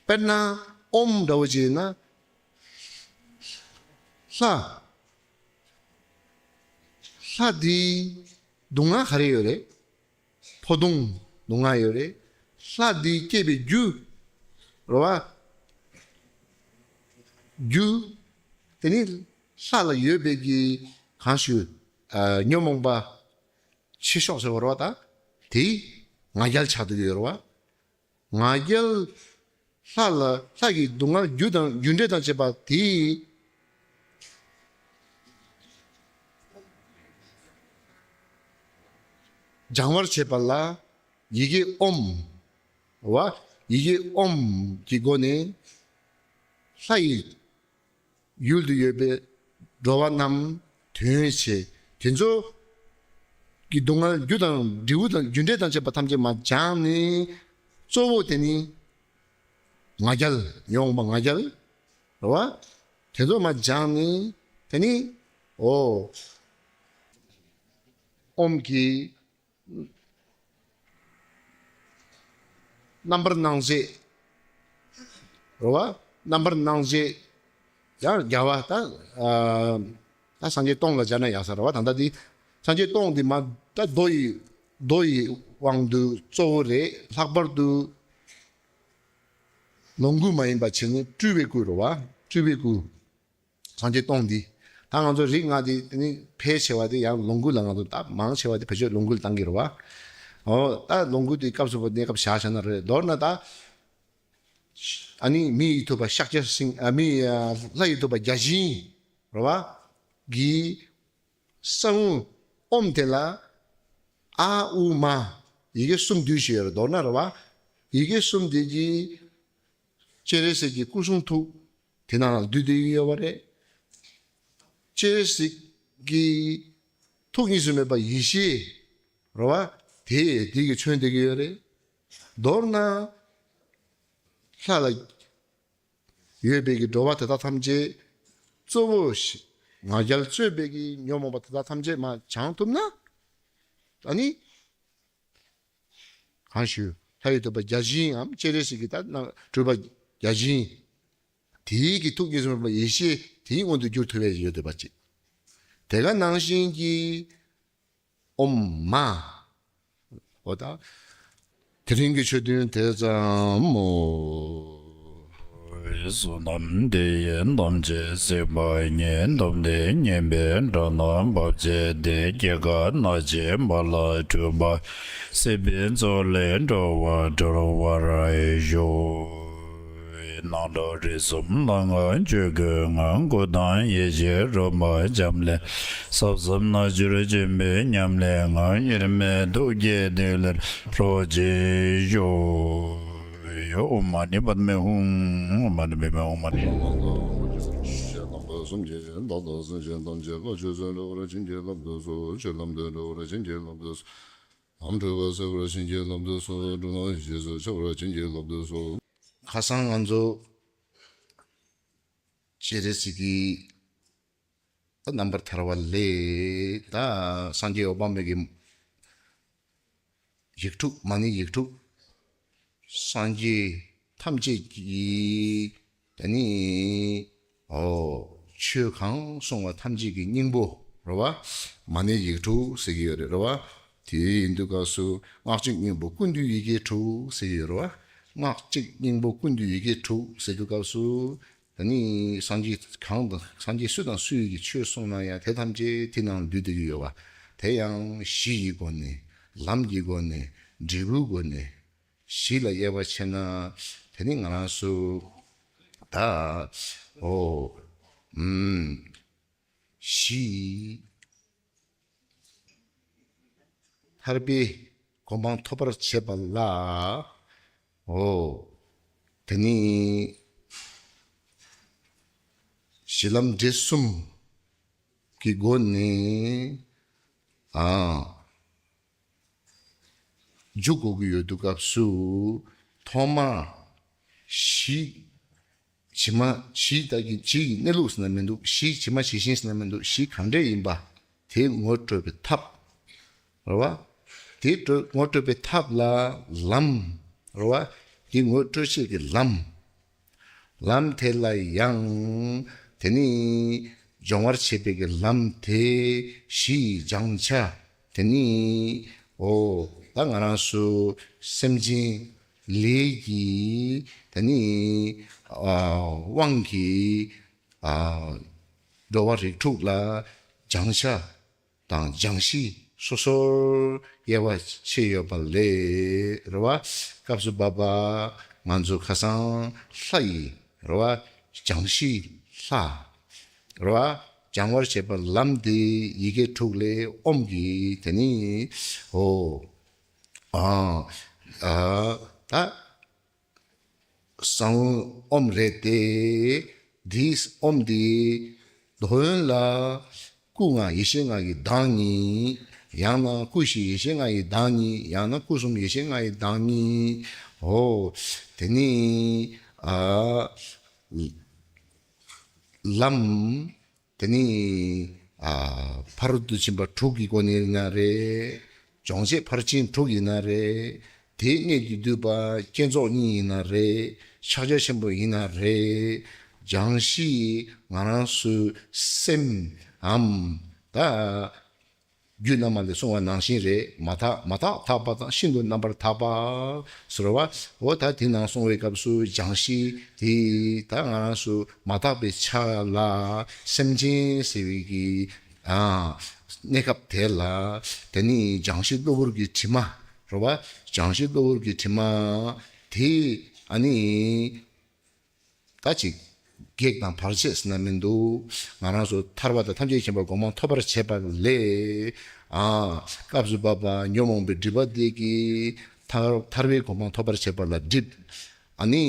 དཔེར་ན་ཨོཾ་འདྲ་བོ་ཅིག་ཡིན་ན། ལྷ། ལྷ་འདིའི་སྡུག་བསྔལ་ག་རེ་ཡོད་རེད། འཕོ་ལྟུང་སྡུག་བསྔལ་ཡོད་རེད། ལྷ་འདི་སྐྱེས་པའི་རྒྱུ། རེད་བ། རྒྱུ། དེ་ནི་ལྷ་ལ་ཡོད་པའི་གི་གང་ཞུ། ཨ། ཉོན་མོངས་པ་ཆེ་ཤོས་ཟེར་བ་རེད་བ། ད་དེ་ང་རྒྱལ་ཆགས་བསྡད་ཀྱི་ཡོད་རེད་བ། ང་རྒྱལ། ལྷ་ལ། ལྷ་ཡི་སྡུག་བསྔལ་རྒྱུ་དང་རྒྱུ་འབྲས་དང་བཅས་པ་དེ་སྦྱང་བར་བྱེད་པ་ལ་ཡི་གེ་ཨོཾ། བ། ཡི་གེ་ཨོཾ་གྱི་སྒོ་ནས་ལྷ་ཡི་ཡུལ་དུ་ཡོད་པའི་འགྲོ་བ་རྣམས་དོན་བྱེད། དེ་ཚོ་གི་སྡུག་བསྔལ་རྒྱུ་དང་འབྲས་བུ་དང་རྒྱུ་འབྲས་དང་བཅས་པ་ཐམས་ཅད་མར་སྦྱངས་ནས། གཙོ་བོ་དེ་ནི་ང་རྒྱལ། ཉོན་མོངས་པ་ང་རྒྱལ། རེད་བ། དེ་ཚོ་མར་སྦྱངས་ནས་དེ་ནི་འོ་ཨོཾ་གྱི་རྣམ་པར་སྣང་མཛད། རེད་བ། རྣམ་པར་སྣང་མཛད། ཡང་རྒྱལ་བ་ད། ཨ། ད་སངས་རྒྱས་སྟོང་ལ་སྦྱར་ན་ཡག་ས་རེད་བ། ད་ལྟ་འདི་སངས་རྒྱས་སྟོང་འདི་མ་ད་མདོ་ཡི། མདོ་ཡི་དབང་དུ་གཙོ་བོ་རེད། ལྷག་པར་དུ་ལོངས་སྐུ་མ་ཡིན་པ་བྱས་ནས་སྤྲུལ་པའི་སྐུ་རེད་བ། སྤྲུལ་པའི་སྐུ། སངས་རྒྱས་སྟོང་འདི། ད་ང་ཚོ་རིགས་ལྔ་འདི་དེ་ནི་ཕལ་ཆེ་བ་དེ་ཡང་ལོངས་སྐུ་ལ་ང་ཚོ་ད་མང་ཆེ་བ་དེ་བེད་སྤྱོད་ལོངས་སྐུ་ལ་བཏང་གི་རེད་བ། འོ་ད་ལོངས་སྐུ་དེ་སྐབས་སུ་བབ་གནས་སྐབས་བཞག་བཞག་ན་རེད། མདོར་ན་ད། ཨ་ནི་མི་ཡི་ཐུབ་པ་ཤཱཀྱ་སེང་། ཨ། མི། ཨ། ལྷ་ཡི་ཐུབ་པ་བརྒྱ་བྱིན། རེད་བ། གི་གསང་བ་ཨོཾ་དེ་ལ་ཨ་ཨུ་མ་ཡི་གེ་གསུམ་བསྡུས་བཞག་ཡོད་རེད། མདོར་ན་རེད་བ། ཡི་གེ་གསུམ་དེ་གིས་སྤྱན་རས་གཟིགས་ཀྱི་སྐུ་གསུང་ཐུགས་དེ་ནང་ལ་བསྡུས་བསྡད་ཡོད་པ་རེད། སྤྱན་རས་གཟིགས་ཀྱི་ཐུགས་གཉིས་སུ་མེད་པ་ཡེ་ཤེས་རེད་བ། དེ་དེ་གིས་མཚོན་བསྡད་ཀྱི་ཡོད་རེད། མདོར་ན་ལྷ་ལ་ཡོད་པའི་གི་འགྲོ་བ་དེ་དག་ཐམས་ཅད་གཙོ་བོ་ང་རྒྱལ་གཙོས་པའི་གི་ཉོན་མོངས་པ་དེ་དག་ཐམས་ཅད་མར་སྦྱང་ཐུབ་ན། ཨ་ནི་གང་ཞུ། ལྷ་ཡི་ཐུབ་པ་བརྒྱ་བྱིན་ནམ་སྤྱན་རས་གཟིགས་ཀྱི་ད་སྤྲུལ་པ་བརྒྱ་བྱིན། དེའི་གི་ཐུགས་ཀྱི་སུན་པ་ཡེ་ཤེས་དེའི་མངོན་དུ་གྱུར་ཐུབ་པའི་ཡོད་བསྡད་པ་ཅིག་དེ་ག་ནང་བཞིན་གྱི་ཨོཾ་མ། འོ་ད། དེ་རིང་གི་ཆོས་ཐུན་དེ་ཙམ་མོ། བསོད་ནམས་འདི་ཡིས་ཐམས་ཅད་གཟིགས་པ་ཉིད། ཐོབ་ནས་ཉེས་པའི་དགྲ་རྣམས་ཕམ་བྱས་ཏེ། སྐྱེ་རྒ་ན་འཆིའི་རྦ་རླབས་འཁྲུགས་པ། སྲིད་པའི་མཚོ་ལས་འགྲོ་བ་སྒྲོལ་བར་ཤོག་སྣང་གྲོལ་རིག་གསུམ་ལྷ་སྔགས་ཆོས་སྐུའི་ངང་། སྐུ་དང་ཡེ་ཤེས་རོལ་པ་འབྱམས་ཀླས། ཟབ་གསུམ་རྣལ་འབྱོར་ཆེན་པོའི་ཉམས་ལེན་ངང་། དབྱེར་མེད་ཐུགས་ཀྱི་ཐིག་ལེར་རོ་གཅིག་ཤོག་ཨོཾ་མ་ཎི་པདྨེ་ཧཱུྃ། ཨོཾ་མ་ཎི་པདྨེ་ཧཱུྃ། ཨོཾ་མ་ཎི། སེམས་ཅན་བདག་དང་སེམས་ཅན་ཐམས་ཅད་ལ་ཆོས་སུ་འགྲོ་བར་བྱིན་གྱིས་བརླབ་ཏུ་གསོལ། ཆོས་ལམ་དུ་འགྲོ་བར་བྱིན་གྱིས་བརླབ་ཏུ་གསོལ། ལམ་འཁྲུལ་པ་སེལ་བར་བྱིན་གྱིས་བརླབ་ཏུ་གསོལ། སྒྲུབ་ལམ་ཡེ་ཤེས་སུ་འཆར་བར་བྱིན་གྱིས་བརླབ་ཏུ་གསོལ། ཁ་སང་ང་ཚོ་སྤྱན་རས་གཟིགས་ཀྱི་ད་རྣམ་པར་ཐར་པ་ལས་ད་སངས་རྒྱས་འོད་དཔག་མེད་ཀྱི་ཡིག་དྲུག་མ་ཎི་ཡིག་དྲུག་སངས་རྒྱས་ཐམས་ཅད་ཀྱི་ད་ནི་ཨོ་ཆོས་གང་གསུངས་པ་ཐམས་ཅད་ཀྱི་སྙིང་པོ་རེད་བ། མ་ཎི་ཡིག་དྲུག་ཟེར་གྱི་ཡོད་རེད་རེད་བ། དེ་ཡིན་དུས་སྐབས་སུ་སྔགས་གཅིག་སྙིང་པོ་ཀུན་འདུས་ཡི་གེ་དྲུག་ཟེར་གྱི་ཡོད་རེད་བ། སྔགས་གཅིག་སྙིང་པོ་ཀུན་འདུས་ཡི་གེ་དྲུག་ཟེར་དུས་སྐབས་སུ། ད་ནི་སངས་རྒྱས་གང་དང་སངས་རྒྱས་སུ་དང་སུ་ཡི་གི་ཆོས་གསུངས་ན་ཡང་དེ་ཐམས་ཅད་དེ་ནང་འདུས་བསྡད་ཀྱི་ཡོད་པ། དེ་ཡང་གཞི་ཡི་སྒོ་ནས་ལམ་གྱི་སྒོ་ནས་འབྲས་བུའི་སྒོ་ནས་གཞི་ལ་དབྱེ་བ་ཕྱེ་ན་དེ་ནི་ང་རང་ཚོ་ད་ཨོ་ཨུམ་གཞི་ཐར་པའི་གོ་འཕང་ཐོབ་པར་བྱེད་པ་ལ། ཨོ། དེ་ནི་གཞི་ལམ་འབྲས་གསུམ་གྱི་སྒོ་ནས་ཨ། འཇུག་དགོས་ཀྱི་ཡོད་དུས་སྐབས་སུ་ཐོག་མར་གཞི་ཇི་མ་གཞི་ལྟ་གི་གཞི་ཡི་གནས་ལུགས་ཟེར་ན་མི་འདུག་གཞི་ཇི་མ་ཇི་བཞིན་ཟེར་ན་མི་འདུག་གཞི་གང་འདྲ་ཡིན་པ་དེ་ངོ་སྤྲོད་པའི་ཐབས་རེད་བ། དེ་སྤྲོད་ངོ་སྤྲོད་པའི་ཐབས་ལ་ལམ་རེད་བ། དེ་ངོ་སྤྲོད་བྱེད་ཀྱི་ལམ། ལམ་དེ་ལ་ཡང་དེ་ནི་སྦྱོང་བར་བྱེད་པའི་གི་ལམ་དེ་གཞི་ཡི་སྦྱང་བྱ་དེ་ནི་ཨོ་ད་ང་རང་ཚོ་སེམས་ཅན་ལས་ཀྱི་དེ་ནི་ཨ་དབང་གིས་ཨ་འགྲོ་བ་རིགས་དྲུག་ལ་སྦྱང་བྱ་དང་སྦྱང་གཞི་སོ་སོར་དབྱེ་བ་ཕྱེ་ཡོད་པ་ལས་རེད་བ། སྐབས་སུ་བབ་པ་ང་ཚོ་ཁ་སང་ལྷ་ཡི་རེད་བ། སྦྱང་གཞི་ལྷ་རེད་བ། སྦྱང་བར་བྱེད་པ་ལམ་དེ་ཡི་གེ་དྲུག་ལས་ཨོམ་གྱི་དེ་ནི་ཨོ་ཨ་ཨ་ད། གསང་བའི་ཨོམ་རེད་དེ། འདིའི་ཨོམ་འདི་འདོད་ཡོན་ལ་སྐུ་ལྔ་ཡེ་ཤེས་ལྔ་ཡི་བདག་ཉིད། ཡང་ན་སྐུ་བཞི་ཡེ་ཤེས་ལྔ་ཡི་བདག་ཉིད། ཡང་ན་སྐུ་གསུམ་ཡེ་ཤེས་ལྔ་ཡི་བདག་ཉིད། འོ། དེ་ནི་ཨ་ལམ། དེ་ནི་ཨ་ཕ་རོལ་ཏུ་ཕྱིན་པ་དྲུག་གི་སྒོ་ནས་ཡིན་ན་རེད། སྦྱོང་བྱེད་ཕར་ཕྱིན་དྲུག་ཡིན་ན་རེད། དེའི་གནད་ཀྱིས་བསྡུས་པ་བསྐྱེད་རྫོགས་གཉིས་ཡིན་ན་རེད། ཕྱག་རྒྱ་ཆེན་པོ་ཡིན་ན་རེད། སྦྱང་གཞི་ང་རང་ཚོའི་སེམས་འམ་ད་རྒྱུད་བླ་མ་ལས་གསུངས་པ་ནང་བཞིན་རེད། མ་དག་མ་དག་དག་པ་དང་ཤིན་ཏུ་རྣམ་པར་དག་པ་ཟེར་བ། འོ་ད་དེ་ནང་གསུངས་པའི་སྐབས་སུ་སྦྱང་གཞི་དེ་ད་ང་རང་ཚོ་མ་དག་པའི་ཆ་ལ་སེམས་ཅན་ཟེར་བའི་གི་ཨ་གནས་སྐབས་དེ་ལ་དེ་ནི་སྦྱང་གཞི་གློ་བུར་གྱི་དྲི་མ་རེད་བ། སྦྱང་གཞི་གློ་བུར་གྱི་དྲི་མ་དེ་ཨ་ནི་ད་ཅིག་གེགས་དང་བར་ཆད་ཟེར་ན་མི་འདུག་ང་རང་ཚོ་ཐར་པ་དང་ཐམས་ཅད་མཁྱེན་པའི་གོ་འཕང་ཐོབ་པར་བྱེད་པ་ལས་ཨ་སྐབས་སུ་བབ་པ་ཉོན་མོངས་པའི་སྒྲིབ་པ་དེ་གིས་ཐར་ཐར་པའི་གོ་འཕང་ཐོབ་པར་བྱེད་པ་ལ་སྒྲིབ། ཨ་ནི་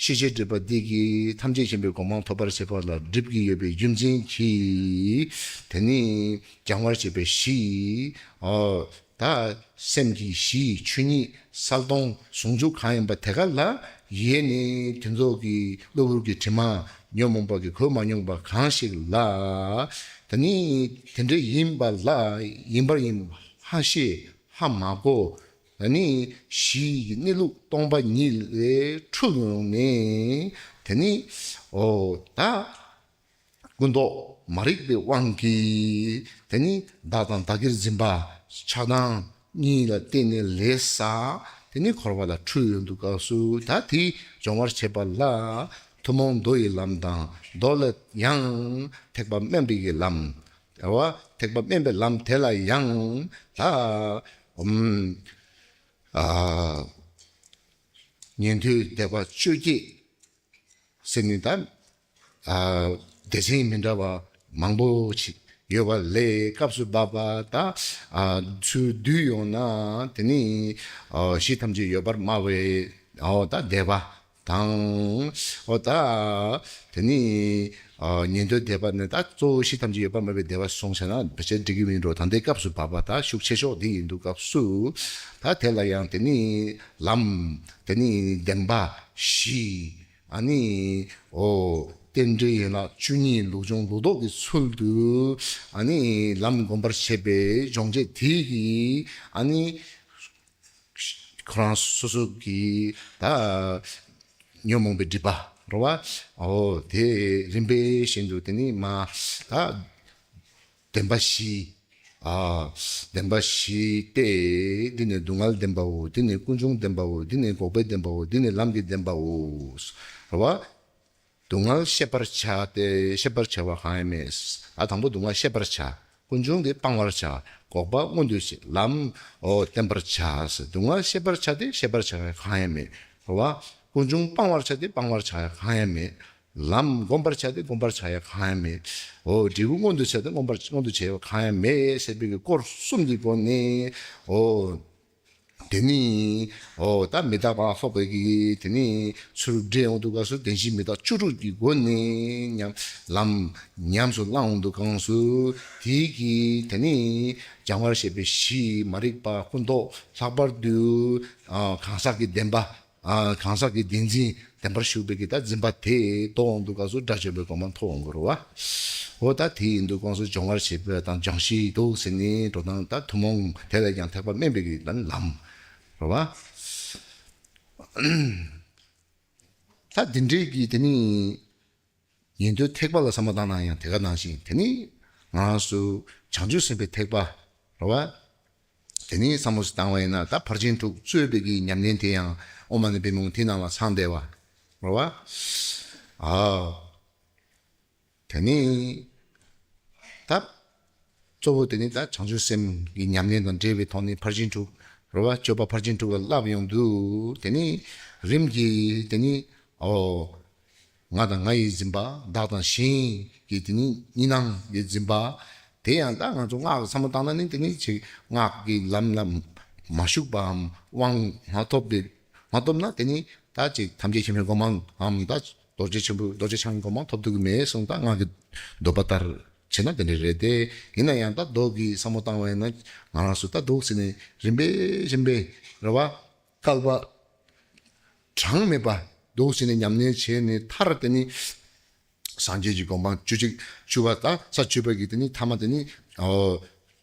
ཤེས་བྱའི་སྒྲིབ་པ་འདི་གིས་ཐམས་ཅད་མཁྱེན་པའི་གོ་འཕང་ཐོབ་པར་བྱེད་པ་ལ་སྒྲིབ་ཀྱི་ཡོད་པའི་རྒྱུ་མཚན་གྱིས་དེ་ནི་སྦྱང་བར་བྱེད་པའི་གཞི་ཨོ་ད་སེམས་ཀྱི་གཞི་ཆོས་ཉིད་གསལ་སྟོང་ཟུང་འཇུག་གང་ཡིན་པ་དེ་ག་ལ་ཡེ་ནས་དེ་ཚོ་གི་གློ་བུར་གྱི་དྲི་མ་ཉོན་མོངས་པ་གི་གོས་མ་མྱོང་པ་གང་ཞིག་ལ་དེ་ནི་དེ་འདྲ་ཡིན་པ་ལ་ཡིན་པར་ཡིན་ཧ་ཤེས་ཧ་མ་གོ། ཨ་ནི་གཞི་ཡི་གནས་ལུགས་སྟོང་པ་ཉིད་ལས་འཁྲུལ་ཡོང་ནས་དེ་ནི་ཨོ་ད་ཀུན་རྟོག་མ་རིག་པའི་དབང་གིས་དེ་ནི་བདག་དང་བདག་གིར་འཛིན་པ་ཆགས་སྡང་གཉིས་ལ་བརྟེན་ནས་ལས་བསགས་དེ་ནི་འཁོར་བ་ལ་འཁྲུལ་ཡོང་དུས་སྐབས་སུ་ད་དེ་སྦྱོང་བར་བྱེད་པ་ལ་ཐུན་མོང་མདོ་ཡི་ལམ་དང་མདོ་ལ་ཡང་ཐེག་པ་དམན་པའི་གི་ལམ། རེད་བ། ཐེག་པ་དམན་པའི་ལམ་དེ་ལ་ཡང་ད་ཨམ་ཨ་ཉན་ཐོས་སྡེ་པ་བཅོ་བརྒྱད་ཟེར་ནི་ད་ཨ་སྡེ་ཚན་མི་འདྲ་བ་མང་པོ་ཞིག་ཡོད་པ་ལས་སྐབས་སུ་བབ་པ་ད་ཨ་ཚུར་བསྡུས་ཡོང་ན་དེ་ནི་ཨ་གཞི་ཐམས་ཅད་ཡོད་པར་སྨྲ་བའི་ཨོ་ད་སྡེ་པ། དང་། ཨོ་ད། དེ་ནི། ཨ་ཉན་ཐོས་སྡེ་པ་ནི་ད་གཙོ་བོ་གཞི་ཐམས་ཅད་ཡོད་པར་སྨྲ་བའི་སྡེ་པ་སོང་ཙང་ན་ཕལ་ཆེར་འགྲིག་གི་མིན་འགྲོ། ད་ལྟའི་སྐབས་སུ་བབ་པ་ད་ཤུགས་ཆེ་ཤོས་འདི་ཡིན་དུས་སྐབས་སུ་ད་དེ་ལ་ཡང་དེ་ནི་ལམ། དེ་ནི་བདེན་པ་བཞི། ཨ་ནི་ཨོ་རྟེན་འབྲེལ་ཡན་ལག་བཅུ་གཉིས་ལུགས་འབྱུང་ལུགས་ལྡོག་གི་ཚུལ་དུ་ཨ་ནི་ལམ་བསྒོམ་པར་བྱེད་པའི་སྦྱོང་བྱེད་དེ་གིས་ཨ་ནི་ཁོ་རང་སོ་སོ་གི་ད་ཉོན་མོངས་པའི་སྒྲིབ་པ་རེད་བ། ཨོ་དེ་རིམ་པས་བཞིན་དུ་དེ་ནི་མ་ད་བདེན་པ་བཞི། ཨ་བདེན་པ་བཞི་སྟེ། འདི་ནི་སྡུག་བསྔལ་བདེན་པའོ། འདི་ནི་ཀུན་འབྱུང་བདེན་པའོ། འདི་ནི་འགོག་པའི་བདེན་པའོ། འདི་ནི་ལམ་གྱི་བདེན་པའོ། རེད་བ། སྡུག་བསྔལ་ཤེས་པར་བྱ་སྟེ། ཤེས་པར་བྱ་བ་གང་ཡང་མེད། ཨ་དང་པོ་སྡུག་བསྔལ་ཤེས་པར་བྱ། ཀུན་འབྱུང་དེ་སྤང་བར་བྱ། འགོག་པ་མངོན་དུ་བྱེད། ལམ་ཨོ་བསྟན་པར་བྱ། སྡུག་བསྔལ་ཤེས་པར་བྱ་སྟེ། ཤེས་པར་བྱ་བ་གང་ཡང་མེད། རེད་བ། ཀུན་འབྱུང་སྤང་བར་བྱ་སྟེ། སྤང་བར་བྱ་བ་གང་ཡང་མེད། ལམ་བསྒོམ་པར་བྱ་སྟེ། བསྒོམ་པར་བྱ་བ་གང་ཡང་མེད། ཨོ་འབྲས་བུ་མངོན་དུ་བྱ་སྟེ། མངོན་པར་མངོན་དུ་བྱ་བ་གང་ཡང་མེད་ཟེར་བའི་གི་སྐོར་གསུམ་གྱི་སྒོ་ནས་ཨོ། དེ་ནི་ཨོ་ད་མི་རྟག་པ་ལ་སོགས་པའི་གི་དེ་ནི་ཚུར་འདྲེན་འོང་དུས་སྐབས་སུ་བདེན་བཞི་མི་རྟག་བཅུ་དྲུག་གི་སྒོ་ནས་ཉམས་ལམ་ཉམས་སུ་བླང་འོང་དུས་སྐབས་སུ་དེ་གི་དེ་ནི་སྦྱང་བར་བྱེད་པའི་གཞི་མ་རིག་པ་ཀུན་རྟོག། ལྷག་པར་དུ་ཨ་གང་ཟག་གི་བདེན་པ། ཨ་གང་ཟག་གི་བདེན་འཛིན་བདེན་པར་ཞུགས་པའི་གི་ད་འཛིན་པ་དེ་ལྡོག་འོང་དུས་སྐབས་སུ་དགྲ་བཅོམ་པའི་གོ་འཕང་ཐོབ་འོང་གི་རེད་བ། འོ་ད་དེ་ཡིན་དུས་སྐབས་སུ་སྦྱོང་བར་བྱེད་པ་དང་སྦྱང་གཞི་འདུག་ཟེར་ནས་འགྲོ་སྟངས་ད་ཐུན་མོང་དེ་ལས་ཀྱང་ཐེག་པ་དམན་པའི་གི་ད་ལམ་རེད་བ། ད་འདི་འདྲའི་གི་དེ་ནི་ཉན་ཐོས་ཐེག་པ་ལ་བསམ་བློ་བཏང་ན་ཡང་དེ་ག་ནང་བཞིན་དེ་ནི་ང་རང་ཚོ་བྱང་ཆུབ་སེམས་དཔའི་ཐེག་པ་རེད་བ། དེ་ནི་བསམ་བློ་ཞིག་བཏང་བ་ཡིན་ན་ད་ཕར་ཕྱིན་དྲུག་གཙོས་པའི་གི་ཉམས་ལེན་དེ་ཡང་ཨོཾ་མ་ཎི་པདྨེ་ཧཱུྃ་དེ་ནང་ལ་ཚང་བསྡད་པ་རེད་བ། ཨ་དེ་ནི་ད་གཙོ་བོ་དེ་ནི་ད་བྱང་ཆུབ་སེམས་ཀྱི་ཉམས་ལེན་དང་འབྲེལ་བའི་ཐོག་ནས་ཕར་ཕྱིན་དྲུག་རེད་བ། སྤྱོད་པ་ཕར་ཕྱིན་དྲུག་ལ་བསླབ་ཡོང་དུས་དེ་ནི་རིམ་གྱིས་དེ་ནི་ཨོ། ང་དང་ང་ཡི་འཛིན་པ། བདག་དང་གཞན་གྱི་དེ་ནི་གཉིས་སྣང་གི་འཛིན་པ། དེ་ཡང་ད་ང་ཚོ་སྔགས་ཀྱི་བསམ་བློ་བཏང་ན་ནི་དེ་ནི་ཅིག་སྔགས་ཀྱི་ལམ་ལ་མ་ཞུགས་པའམ་དབང་མ་ཐོབ་པའི་མ་ཐོབ་ན་དེ་ནི་ད་ཅིག་ཐམས་ཅད་མཁྱེན་པའི་གོ་འཕང་ངམ་ད་རྡོ་རྗེ་ཆེན་པོ་རྡོ་རྗེ་འཆང་གི་གོ་འཕང་ཐོབ་ཐུབ་ཀྱི་མེད་གསུངས། ད་སྔགས་ཀྱི་འདོད་པ་ལྟར་བྱས་ན་དེ་འདྲ་རེད་དེ། ཡིན་ན་ཡང་ད་མདོ་གི་བསམ་བློ་བཏང་བ་ཡིན་ན་ང་རང་ཚོ་ད་འདུག་ཟེར་ནས་རིམ་པས་རིམ་པས་རེད་བ། བསྐལ་པ་གྲངས་མེད་པ་འདུག་ཟེར་ནས་ཉམས་ལེན་བྱས་ནས་མཐར་དེ་ནི་སངས་རྒྱས་ཀྱི་གོ་འཕང་བཅུ་གཅིག་བཅུ་པ་ད་ས་བཅུ་པ་གི་དེ་ནི་ཐ་མ་དེ་ནི་ཨོ་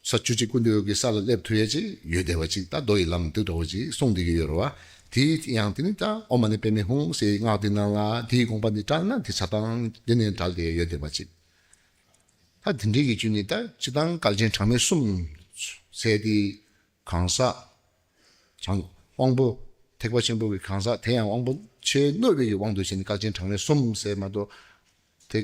ས་བཅུ་གཅིག་ཀུན་འདུས་ཀྱི་ས་ལ་སླེབས་ཐུབ་ཡས་ཅིག་ཡོད་བསྡད་པ་ཅིག་ད་མདོ་ཡི་ལམ་འདི་འདྲ་བོ་ཅིག་གསུངས་བསྡད་ཀྱི་ཡོད་རེད་བ། དེ་ཡང་དེ་ནི་ད་ཨོཾ་མ་ཎི་པདྨེ་ཧཱུྃ་ཟེར་སྔགས་འདི་ནང་ལ་དེའི་དགོངས་པ་འདི་བཀྲལ་ན་དེ་ཆ་ཚང་འདི་ནས་འབྲེལ་ཏེ་ཡོད་བསྡད་པ་ཅིག་ད་དེ་འདྲའི་གི་རྒྱུ་ནི་ད་སྤྱིར་བཏང་བསྐལ་ཆེན་གྲངས་མེད་གསུམ་ཟེར་དེ། གང་ཟག་བྱང་དབང་པོ་ཐེག་པ་ཆེན་པོ་གི་གང་ཟག་དེ་ཡང་དབང་པོ་ཆེས་རྣོ་བའི་གི་དབང་དུ་བྱས་ནས་བསྐལ་ཆེན་གྲངས་མེད་གསུམ་ཟེར་མ་གཏོགས། དེ་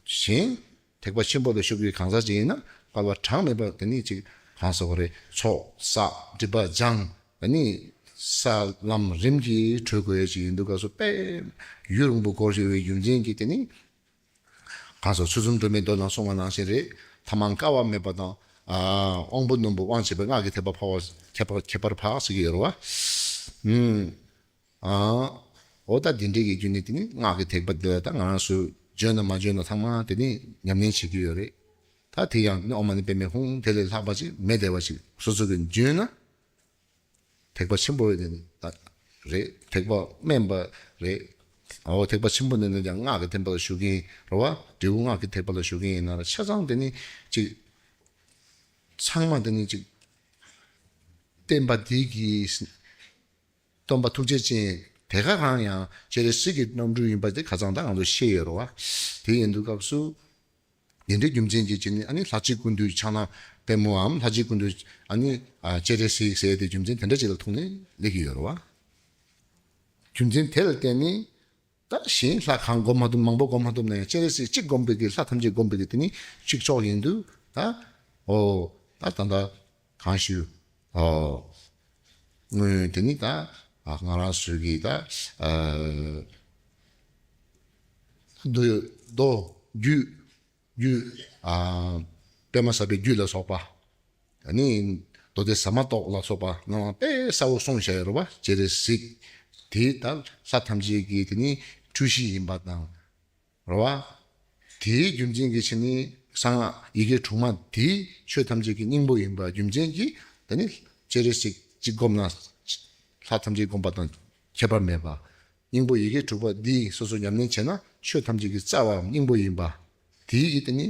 བཞིན་ཐེག་པ་ཆེན་པོ་ལ་ཞུགས་པའི་གང་ཟག་ཅིག་ཡིན་ན་བསྐལ་པ་གྲངས་མེད་པ་དེ་ནི་ཅིག་གང་ཟེར་བ་རེད། ཚོགས་བསགས་སྒྲིབ་པ་སྦྱངས་དེ་ནི་ས་ལམ་རིམ་གྱིས་གྲོལ་དགོས་ཡས་ཅིག་ཡིན་དུས་སྐབས་སུ་དཔེ་ཡུན་རིང་པོ་འགོར་བཞིན་པའི་རྒྱུ་མཚན་གྱིས་དེ་ནི། གང་ཟག་ཚུལ་གསུམ་སྒྲོན་མེའི་མདོ་ནང་གསུངས་པ་ནང་བཞིན་རེད། ཐ་མ་བསྐལ་བ་མེད་པ་དང་། ཨ་དབང་པོ་རྣོན་པོ་དབང་བྱེད་པའི་སྔགས་ཀྱི་ཐེག་པ་འཕགས་པ་ཁྱད་པར་ཁྱད་པར་འཕགས་ཟེར་གྱི་ཡོད་རེད་བ། ཨུམ། ཨ་འོ་ད་འདི་འདྲའི་གི་རྒྱུ་ནི་དེ་ནི་སྔགས་ཀྱི་ཐེག་པ་འདི་ལ་ད་ང་རང་ཚོས་འཇོན་ན་མ་འཇོན་ན་ཚང་མ་དེ་ནི་ཉམས་ལེན་བྱེད་ཀྱི་ཡོད་རེད། ད་དེ་ཡང་ནི་ཨོཾ་མ་ཎི་པདྨེ་ཧཱུྃ་དེ་ལས་ལྷག་པ་ཅིག་མེད་བསྡད་པ་ཅིག་སོ་སོ་གི་འཇོན་ན། ཐེག་པ་ཆེན་པོ་ཡིན་ན་རེད། ཐེག་པ་དམན་པ་རེད། འོ་ཐེག་པ་ཆེན་པོ་ནས་ནི་ཀྱང་སྔགས་ཀྱི་ཐེག་པ་ལ་ཞུགས་ཀྱིན་རེད་བ། འབྲས་བུ་སྔགས་ཀྱི་ཐེག་པ་ལ་ཞུགས་ཀྱིན་ཡིན་ན་ར་ཆ་ཚང་དེ་ནི་ཅིག་ཚང་མ་དེ་ནི་ཅིག་བསྟན་པ་འདི་གི་སྟོན་པ་ཐུགས་རྗེ་ཅན་དེ་ག་རང་ཡང་སྤྱན་རས་གཟིགས་ཀྱི་རྣམ་སྤྲུལ་ཡིན་པ་དེ་ཁ་སང་ད་ང་ཚོ་ཤེས་ཡོད་རེད་བ། དེ་ཡིན་དུས་སྐབས་སུ། དེ་འདྲའི་རྒྱུ་མཚན་གྱིས་བྱས་ནས་ཨ་ནི་ལྷ་གཅིག་ཀུན་འདུས་ཕྱག་ན་པདྨོའམ་ལྷ་གཅིག་ཀུན་འདུས་ཨ་ནི་ཨ་སྤྱན་རས་གཟིགས་ཟེར་ཏེ་རྒྱུ་མཚན་དེ་འདྲ་ཅིག་ལ་ཐུག་ནས་སླེབས་ཀྱི་ཡོད་རེད་བ། རྒྱུ་མཚན་དེ་ལ་བརྟེན་ནས་ད་གཞན་ལྷ་གང་སྒོམ་མ་ཐུབ་མང་པོ་སྒོམ་མ་ཐུབ་ན་ཡང་སྤྱན་རས་གཟིགས་གཅིག་སྒོམ་པའི་གི་ལྷ་ཐམས་ཅད་སྒོམ་པའི་གི་དེ་ནི་གཅིག་ཆོག་ཡིན་དུས་ད་འོ་ད་ད་ད་གང་ཞུ་འོ་དངོས་དེ་ནི་ད་ཨ་ང་རང་ཚོའི་གི་ད་ཨ་མདོ་མདོ་རྒྱུད། རྒྱུད། ཨ་པདྨ་བཛྲ་པའི་རྒྱུད་ལ་སོགས་པ། ཨ་ནི་མདོ་སྡེ་ཟ་མ་ཏོག་ལ་སོགས་པ་ནང་ལ་དཔེ་གསལ་བོ་གསུངས་བཞག་ཡོད་རེད་བ། སྤྱན་རས་གཟིགས་དེ་ད་ལྷ་ཐམས་ཅད་ཀྱི་དེ་ནི་འཁྲུལ་གཞི་ཡིན་པ་དང་། རེད་བ། དེའི་རྒྱུ་མཚན་གྱི་ཕྱིར་ནི་གསང་སྔགས་ཡི་གེ་དྲུག་མ་དེ་ཆོས་ཐམས་ཅད་ཀྱི་སྙིང་པོ་ཡིན་པ་རྒྱུ་མཚན་གྱིས། དེ་ནི་སྤྱན་རས་གཟིགས་གཅིག་བསྒོམས་ན་ལྷ་ཐམས་ཅད་བསྒོམས་པ་དང་ཁྱད་པར་མེད་པ། སྙིང་པོ་ཡི་གེ་དྲུག་པ་འདི་སོ་སོ་ཉམས་ལེན་བྱས་ན་ཆོས་ཐམས་ཅད་ཀྱི་རྩ་བའམ་སྙིང་པོ་ཡིན་པ། དེའི་ཡིད་དེ་ནི་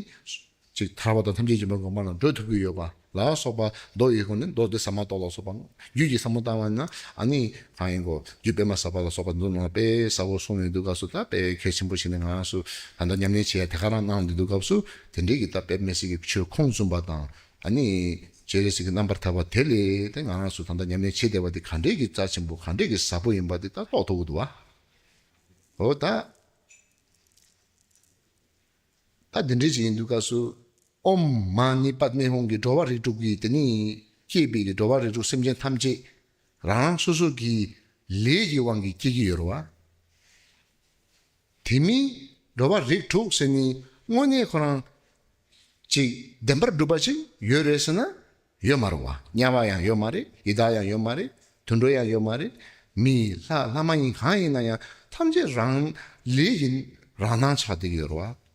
ཅིག་ཐར་པ་དང་ཐམས་ཅད་མཁྱེན་པའི་གོ་འཕང་ལ་འགྲོ་ཐུབ་ཀྱི་ཡོད་པ་ལ་སོགས་པ། མདོ་ཡི་སྒོ་ནས་མདོ་སྡེ་ཟ་མ་ཏོག་ལ་སོགས་པ། རྒྱུད་ཀྱི་ཟབ་མོ་ལྟ་བ་ན་ཨ་ནི་གང་ཡིན་གོ། རྒྱུད་པད་མ་ཟབ་པ་ལ་སོགས་པ་འདི་ནང་དཔེ་ཟབ་པོ་གསུངས་ཡོད་འདུག་ག་སུ་ད་དཔེ་གལ་ཆེན་པོ་ཞིག་ནི་ང་རང་ཚོ་ད་ལྟ་ཉམས་ལེན་བྱེད་ཡ་དེ་ག་རང་གནང་འདི་འདུག་ག་སུ་དེ་འདྲའི་གི་ད་དཔེ་མི་སྲིད་ཀྱི་ཆོས་ཁུངས་བཙུན་པ་དང་ཨ་ནི་སྤྱན་རས་གཟིགས་ཀྱི་རྣམ་པར་ཐར་པ་དེ་ལས་དེ་ང་རང་ཚོ་ད་ལྟ་ཉམས་ལེན་བྱེད་བསྡད་པ་དེ་ག་འདྲའི་གི་རྩ་ཆེན་པོ་ག་འདྲའི་གི་ཟབ་པོ་ཡིན་པ་དེ་ད་རྟོགས་ཐུབ་ཀྱི་འདུག་བ། འོ་ད། ད་འདི་འདྲའི་ཅིག་ཡིན་དུས་སྐབས་སུ། ཨོཾ་མ་ཎི་པདྨེ་ཧཱུྃ་གིས་འགྲོ་བ་རིགས་དྲུག་གི་དེ་ནི་སྐྱེས་པའི་གི་འགྲོ་བ་རིགས་དྲུག་སེམས་ཅན་ཐམས་ཅད་རང་རང་སོ་སོ་གི་ལས་ཀྱི་དབང་གིས་སྐྱེ་གི་ཡོད་རེད་བ། དེ་མིན་འགྲོ་བ་རིགས་དྲུག་ཟེར་ནི་དངོས་གནས་ཁོ་རང་ཅིག་བདེན་པར་གྲུབ་པ་ཅིག་ཡོད་རེད་ཟེར་ན། ཡོད་མ་རེད་བ། དམྱལ་བ་ཡང་ཡོད་མ་རེད། ཡི་དྭགས་ཡང་ཡོད་མ་རེད། དུད་འགྲོ་ཡང་ཡོད་མ་རེད། མི་ལྷ་ལྷ་མ་ཡིན་གང་ཡིན་ན་ཡང་ཐམས་ཅད་རང་ལས་ཀྱི་རང་སྣང་ཆགས་བསྡད་ཀྱི་ཡོད་རེད་བ།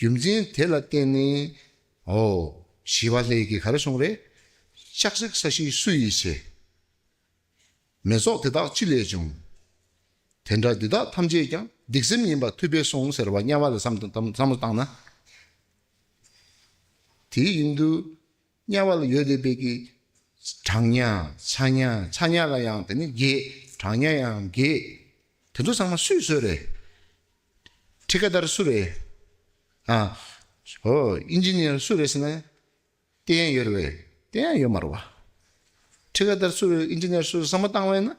རྒྱུ་མཚན་དེ་ལ་བརྟེན་ནས་འོ་ཞི་བ་ལྷས་ཀྱིས་ག་རེ་གསུངས་རེད། ལྕགས་སྲེག་ས་གཞི་སུ་ཡིས་བྱས། མེ་ཚོགས་དེ་དག་ཅི་ལས་བྱུང་། དེ་འདྲ་འདི་དག་ཐམས་ཅད་ཀྱང་སྡིག་སེམས་ཡིན་པ་ཐུབ་པས་གསུངས་ཟེར་བ་དམྱལ་བ་ལ་བསམ་བསམ་བློ་བཏང་ན། དེ་ཡིན་དུས། དམྱལ་བ་ལ་ཡོད་བསྡད་པའི་གི་གྲང་དམྱལ་ཚ་དམྱལ་ཚ་དམྱལ་ལ་ཡང་དེ་ནི་བརྒྱད། གྲང་དམྱལ་ཡང་བརྒྱད། དེ་ཚོ་ཚང་མ་སུས་བཟོས་རེད། ཊི་ཀ་དར་སུ་རེད། ཨ། ཨོ་ཨིན་ཇི་ནི་ཡར་སུ་རེད་ཟེར་ན། ལྟས་ཡང་ཡོད་རེད། ལྟས་ཡང་ཡོད་མ་རེད་བ། ཊི་ཀ་དར་སུ་རེད། ཨིན་ཇི་ནི་ཡར་སུ་རེད་བསམ་བློ་བཏང་བས་ན།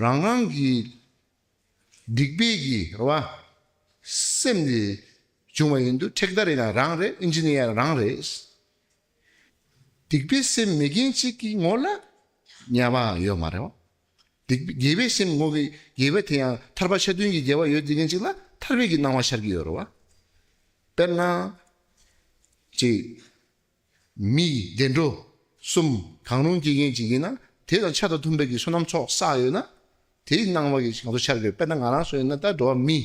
རང་རང་གི་སྡིག་པའི་གི་རེད་བ། སེམས་ལས་བྱུང་བ་ཡིན་དུས་ཊི་ཀ་དར་ཡིན་ན་རང་རེད། ཨིན་ཇི་ནི་ཡར་རང་རེད། སྡིག་པའི་སེམས་མེད་མཁན་གཅིག་གི་ངོ་ལ་དམྱལ་བ་ཡོད་མ་རེད་བ། སྡིག་པའི་དགེ་བའི་སེམས་ངོ་གི་དགེ་བ་དེ་ཡང་ཐར་པ་ཆ་མཐུན་གྱི་དགེ་བ་ཡོད་བསྡད་མཁན་གཅིག་ལ་ཐར་པའི་གི་སྣང་བ་ཤར་གྱི་ཡོད་རེད་བ། དཔེར་ན། ཅིག་མི་བདེ་འགྲོ་གསུམ་གང་རུང་སྐྱེ་མཁན་ཅིག་ཡིན་ན་དེ་དང་ཆ་དང་མཐུན་པའི་གི་བསོད་ནམས་ཚོགས་བསགས་ཡོད་ན་དེའི་སྣང་བ་གི་ང་ཚོ་ཤར་གི་ཡོད། དཔེར་ན་ང་རང་ཚོ་ཡིན་ན་ད་འགྲོ་བ་མི།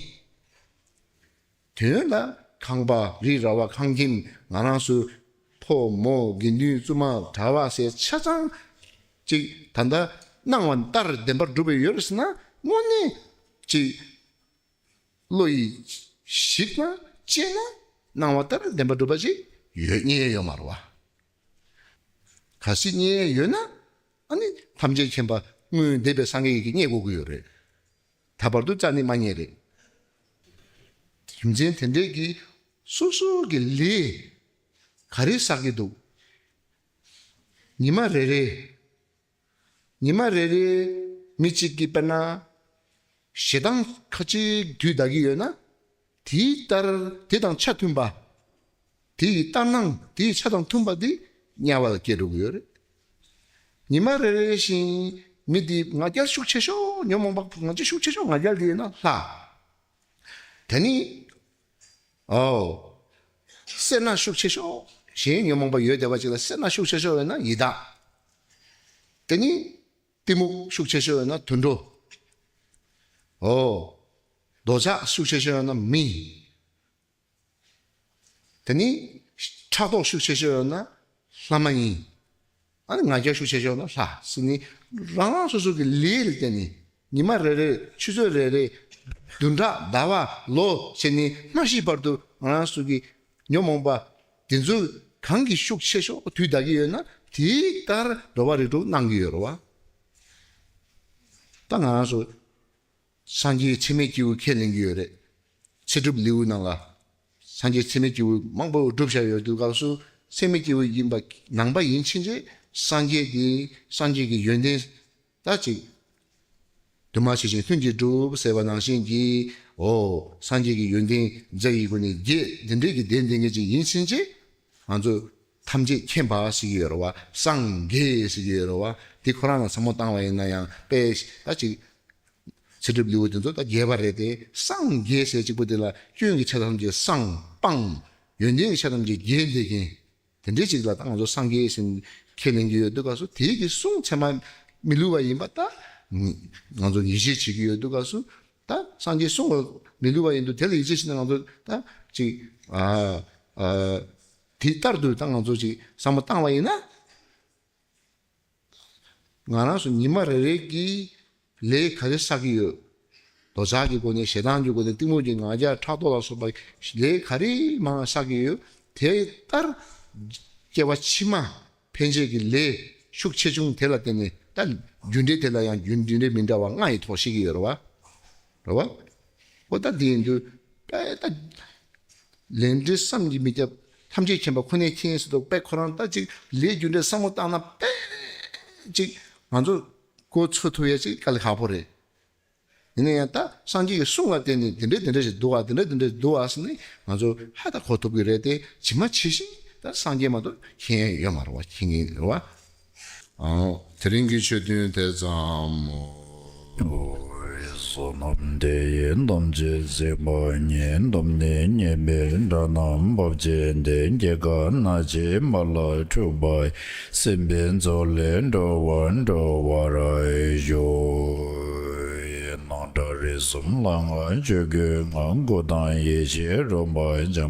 དོན་ལ་ཁང་པ་རི་ར་བ་ཁང་ཁྱིམ་ང་རང་ཚོའི་ཕོ་མོ་དགེ་འདུན་བཙུན་མ་གྲྭ་བ་ཟེར་ཆ་ཚང་ཅིག་ད་ལྟ་སྣང་བ་ལྟར་བདེན་པར་གྲུབ་པའི་ཡོད་རེད་ཟེར་ན་དངོས་གནས་ཅིག་བློ་ཡིས་གཞིགས་ན་དཔྱད་ན་སྣང་བ་ལྟར་བདེན་པར་གྲུབ་པ་ཅིག་ཡོད་རྙེད་ཡོད་མ་རེད་བ། གལ་སྲིད་རྙེད་ཡོད་ན་ཨ་ནི་ཐམས་ཅད་མཁྱེན་པ་སྔོན་འདས་པའི་སངས་རྒྱས་ཀྱིས་རྙེད་དགོས་ཀྱི་ཡོད་རེད། ད་བར་དུ་རྩ་ནས་མ་རྙེད་རེད། རྒྱུ་མཚན་དེ་འདྲས་ཀྱིས་སོ་སོ་གི་ལས་ག་རེ་བསགས་ཀྱི་འདུག་ཉི་མ་རེ་རེ། ཉི་མ་རེ་རེ་མི་གཅིག་གིས་དཔེར་ན་ཞེ་སྡང་ཁ་ཅིག་དུས་འདའ་གི་ཡོད་ན་དེའི་ལྟར་དེ་དང་ཆ་མཐུན་པ། དེ་ཡི་ལྟར་སྣང་དེ་ཡི་ཆ་དང་མཐུན་པ་དེ་དམྱལ་བ་ལ་སྐྱེ་འགྲོ་གི་ཡོད་རེད། ཉི་མ་རེ་རེ་བཞིན་མི་དེ་ང་རྒྱལ་ཤུགས་ཆེ་ཤོས་ཉོན་མོངས་པ་ང་རྒྱལ་ཤུགས་ཆེ་ཤོས་ང་རྒྱལ་དེ་ཡིན་ན་ལྷ། དེ་ནི། ཨོ། སེར་སྣ་ཤུགས་ཆེ་ཤོས་གཞན་ཉོན་མོངས་པ་ཡོད་བསྡད་པ་ཅིག་ལ་སེར་སྣ་ཤུགས་ཆེ་ཤོས་ཡོད་ན་ཡི་དྭགས། དེ་ནི། གཏི་མུག་ཤུགས་ཆེ་ཤོས་ཡོད་ན་དུད་འགྲོ། ཨོ། འདོད་ཆགས་ཤུགས་ཆེ་ཤོས་ཡོད་ན་མི། དེ་ནི་ཕྲག་དོག་ཤུགས་ཆེ་ཤོས་ཡོད་ན་ལྷ་མ་ཡིན། ཨ་ནི་ང་རྒྱལ་ཤུགས་ཆེ་ཤོས་ཡོད་ན་ལྷ་ཟེར་ནི་རང་རང་སོ་སོ་གི་ལས་ལ་བརྟེན་ནས་ཉི་མ་རེ་རེ་ཆུ་ཚོད་རེ་རེ་བདུན་ཕྲག་ཟླ་བ་ལོ་ཟེར་ནི་མ་ཤི་བར་དུ་ང་རང་ཚོ་གི་ཉོན་མོངས་པ་དེ་ཚོ་གང་གི་ཤུགས་ཆེ་ཤོས་དུས་འདའ་གི་ཡོད་ན་དེའི་ལྟར་འགྲོ་བ་རིགས་དྲུག་སྣང་གི་ཡོད་རེད་བ། ད་ང་རང་ཚོ་སངས་རྒྱས་ཚད་མེད་སྐྱེས་བུ་ཁས་ལེན་གྱི་ཡོད་རེད། ཚེ་སྒྲུབ་ལེའུ་ནང་ལ་སངས་རྒྱས་ཚད་མེད་སྐྱེས་བུ་མང་པོ་བསྒྲུབས་བཞག་ཡོད་དུས་སྐབས་སུ་ཚད་མེད་སྐྱེས་བུ་ཡིན་པ་ནང་པ་ཡིན་ཕྱིན་ཆད་སངས་རྒྱས་དེ་སངས་རྒྱས་ཀྱི་ཡོན་ཏན་ད་ཅིག་དུ་མ་ཕྱི་ཞིང་ལྷུན་གྱིས་གྲུབ་ཟེར་བ་ནང་བཞིན་གྱི་འོ་སངས་རྒྱས་ཀྱི་ཡོན་ཏན་རྫས་ཡི་སྒོ་ནས་བརྒྱད་འདི་འདྲས་ཀྱི་ལྡན་ལྡན་མཁན་ཅིག་ཡིན་ཕྱིན་ཆད་ང་ཚོ་ཐམས་ཅད་མཁྱེན་པ་ཟེར་གྱི་ཡོད་རེད་བ། སངས་རྒྱས་ཟེར་གྱི་ཡོད་རེད་བ། དེ་ཁོ་རང་ལ་བསམ་བློ་བཏང་བ་ཡིན་ན་ཡང་དཔེ་ད་ཅིག་ཚེ་སྒྲུབ་ལེའུ་དེ་ཚོ་ད་རྒྱས་པ་རེད་དེ། སངས་རྒྱས་ཟེར་གཅིག་པོ་དེ་ལ་སྐྱོན་གྱི་ཆ་ཐམས་ཅད་སངས་སྤངས། ཡོན་ཏན་གྱི་ཆ་ཐམས་ཅད་རྒྱས་འདེད་མཁན། དེ་འདྲའི་ཅིག་ལ་ད་ང་ཚོ་སངས་རྒྱས་ཟེར་ཁས་ལེན་གྱི་ཡོད་དུས་སྐབས་སུ་དེའི་གི་གསུང་ཚད་མ་མི་བསླུ་བ་ཡིན་པ་ད་ང་ཚོ་ངེས་ཤེས་བྱེད་ཀྱི་ཡོད་དུས་སྐབས་སུ་ ད་སངས་རྒྱས་གསུང་བ་མི་བསླུ་བ་ཡིན་དུས་དེ་ལ་ཡིད་ཆེས་བྱས་ནས་ང་ཚོ་ད་ཅིག་ཨ་ཨ་དེ་ལྟར་དུ་ད་ང་ཚོ་ཅིག་བསམ་བློ་བཏང་བ་ཡིན་ན། ང་རང་ཚོ་ཉི་མ་རེ་རེ་གི་ལས་ག་རེ་བསགས་ཀྱི་ཡོད། འདོད་ཆགས་ཀྱི་སྒོ་ནས་ཞེ་སྡང་གི་སྒོ་ནས་གཏི་མུག་གི་ང་རྒྱལ་ཕྲག་དོག་ལ་སོགས་པ་ལས་ག་རེ་མང་བསགས་ཀྱི་ཡོད། དེ་ལྟར་སྐྱེ་བ་ཕྱི་མ་ཕན་ཆད་ཀྱི་ལས་ཤུགས་ཆེ་ཆུང་དེ་ལ་བརྟེན་ནས་ད་རྒྱུ་འབྲས་དེ་ལ་ཡང་རྒྱུ་རྒྱུ་འབྲས་མི་འདྲ་བ་ལྔ་ཡི་ཐོག་ཤེས་ཀྱི་ཡོད་རེད་བ། རེད་བ། ཨོ་ད་དེ་ཡིན་དུས་དཔེ་ད། ལས་འབྲས་བསམ་གྱིས་མི་ཁྱབ། ཐམས་ཅད་མཁྱེན་པ་ཁོ་ནས་མཁྱེན་ཟེར་དུས་དཔེ་ཁོ་རང་ད་ཅིག་ལས་རྒྱུ་འབྲས་བསམ་བློ་བཏང་ན་དཔེ་ཅིག་ང་ཚོ་གོ་ཚོད་ཐུབ་ཡ་ཅིག་དཀའ་ལས་ཁག་པོ་རེད། ཡིན་ན་ཡང་ད་སངས་རྒྱས་ཀྱི་གསུང་ལ་བརྟེན་ནས་དེ་འདྲས་དེ་འདྲས་ཞིག་འདུག་ཨ། དེ་འདྲས་དེ་འདྲས་འདུག་ཨ་ཟེར་ནས་ང་ཚོ་ཧ་ད་གོ་ཐུབ་ཀྱི་རེད་དེ། ཇི་མ་ཇི་བཞིན་ད་སངས་རྒྱས་མ་གཏོགས་མཁྱེན་ཡ་ཡོད་མ་རེད་བ། མཁྱེན་གྱི་རེད་བ། ཨང་། དེ་རིང་གི་ཆོས་ཐུན་དེ་ཙམ་མོ། བསོད་ནམས་འདི་ཡིས་ཐམས་ཅད་གཟིགས་པ་ཉིད། ཐོབ་ནས་ཉེས་པའི་དགྲ་རྣམས་ཕམ་བྱས་ཏེ། སྐྱེ་རྒ་ན་འཆིའི་རྦ་རླབས་འཁྲུགས་པ་ཡི། སྲིད་པའི་མཚོ་ལས་འགྲོ་བ་སྒྲོལ་བར་ཤོག། སྣང་གྲགས་རིག་གསུམ་ལྷ་སྔགས་ཆོས་སྐུའི་ངང་། སྐུ་དང་ཡེ་ཤེས་རོལ་པ་འབྱམས་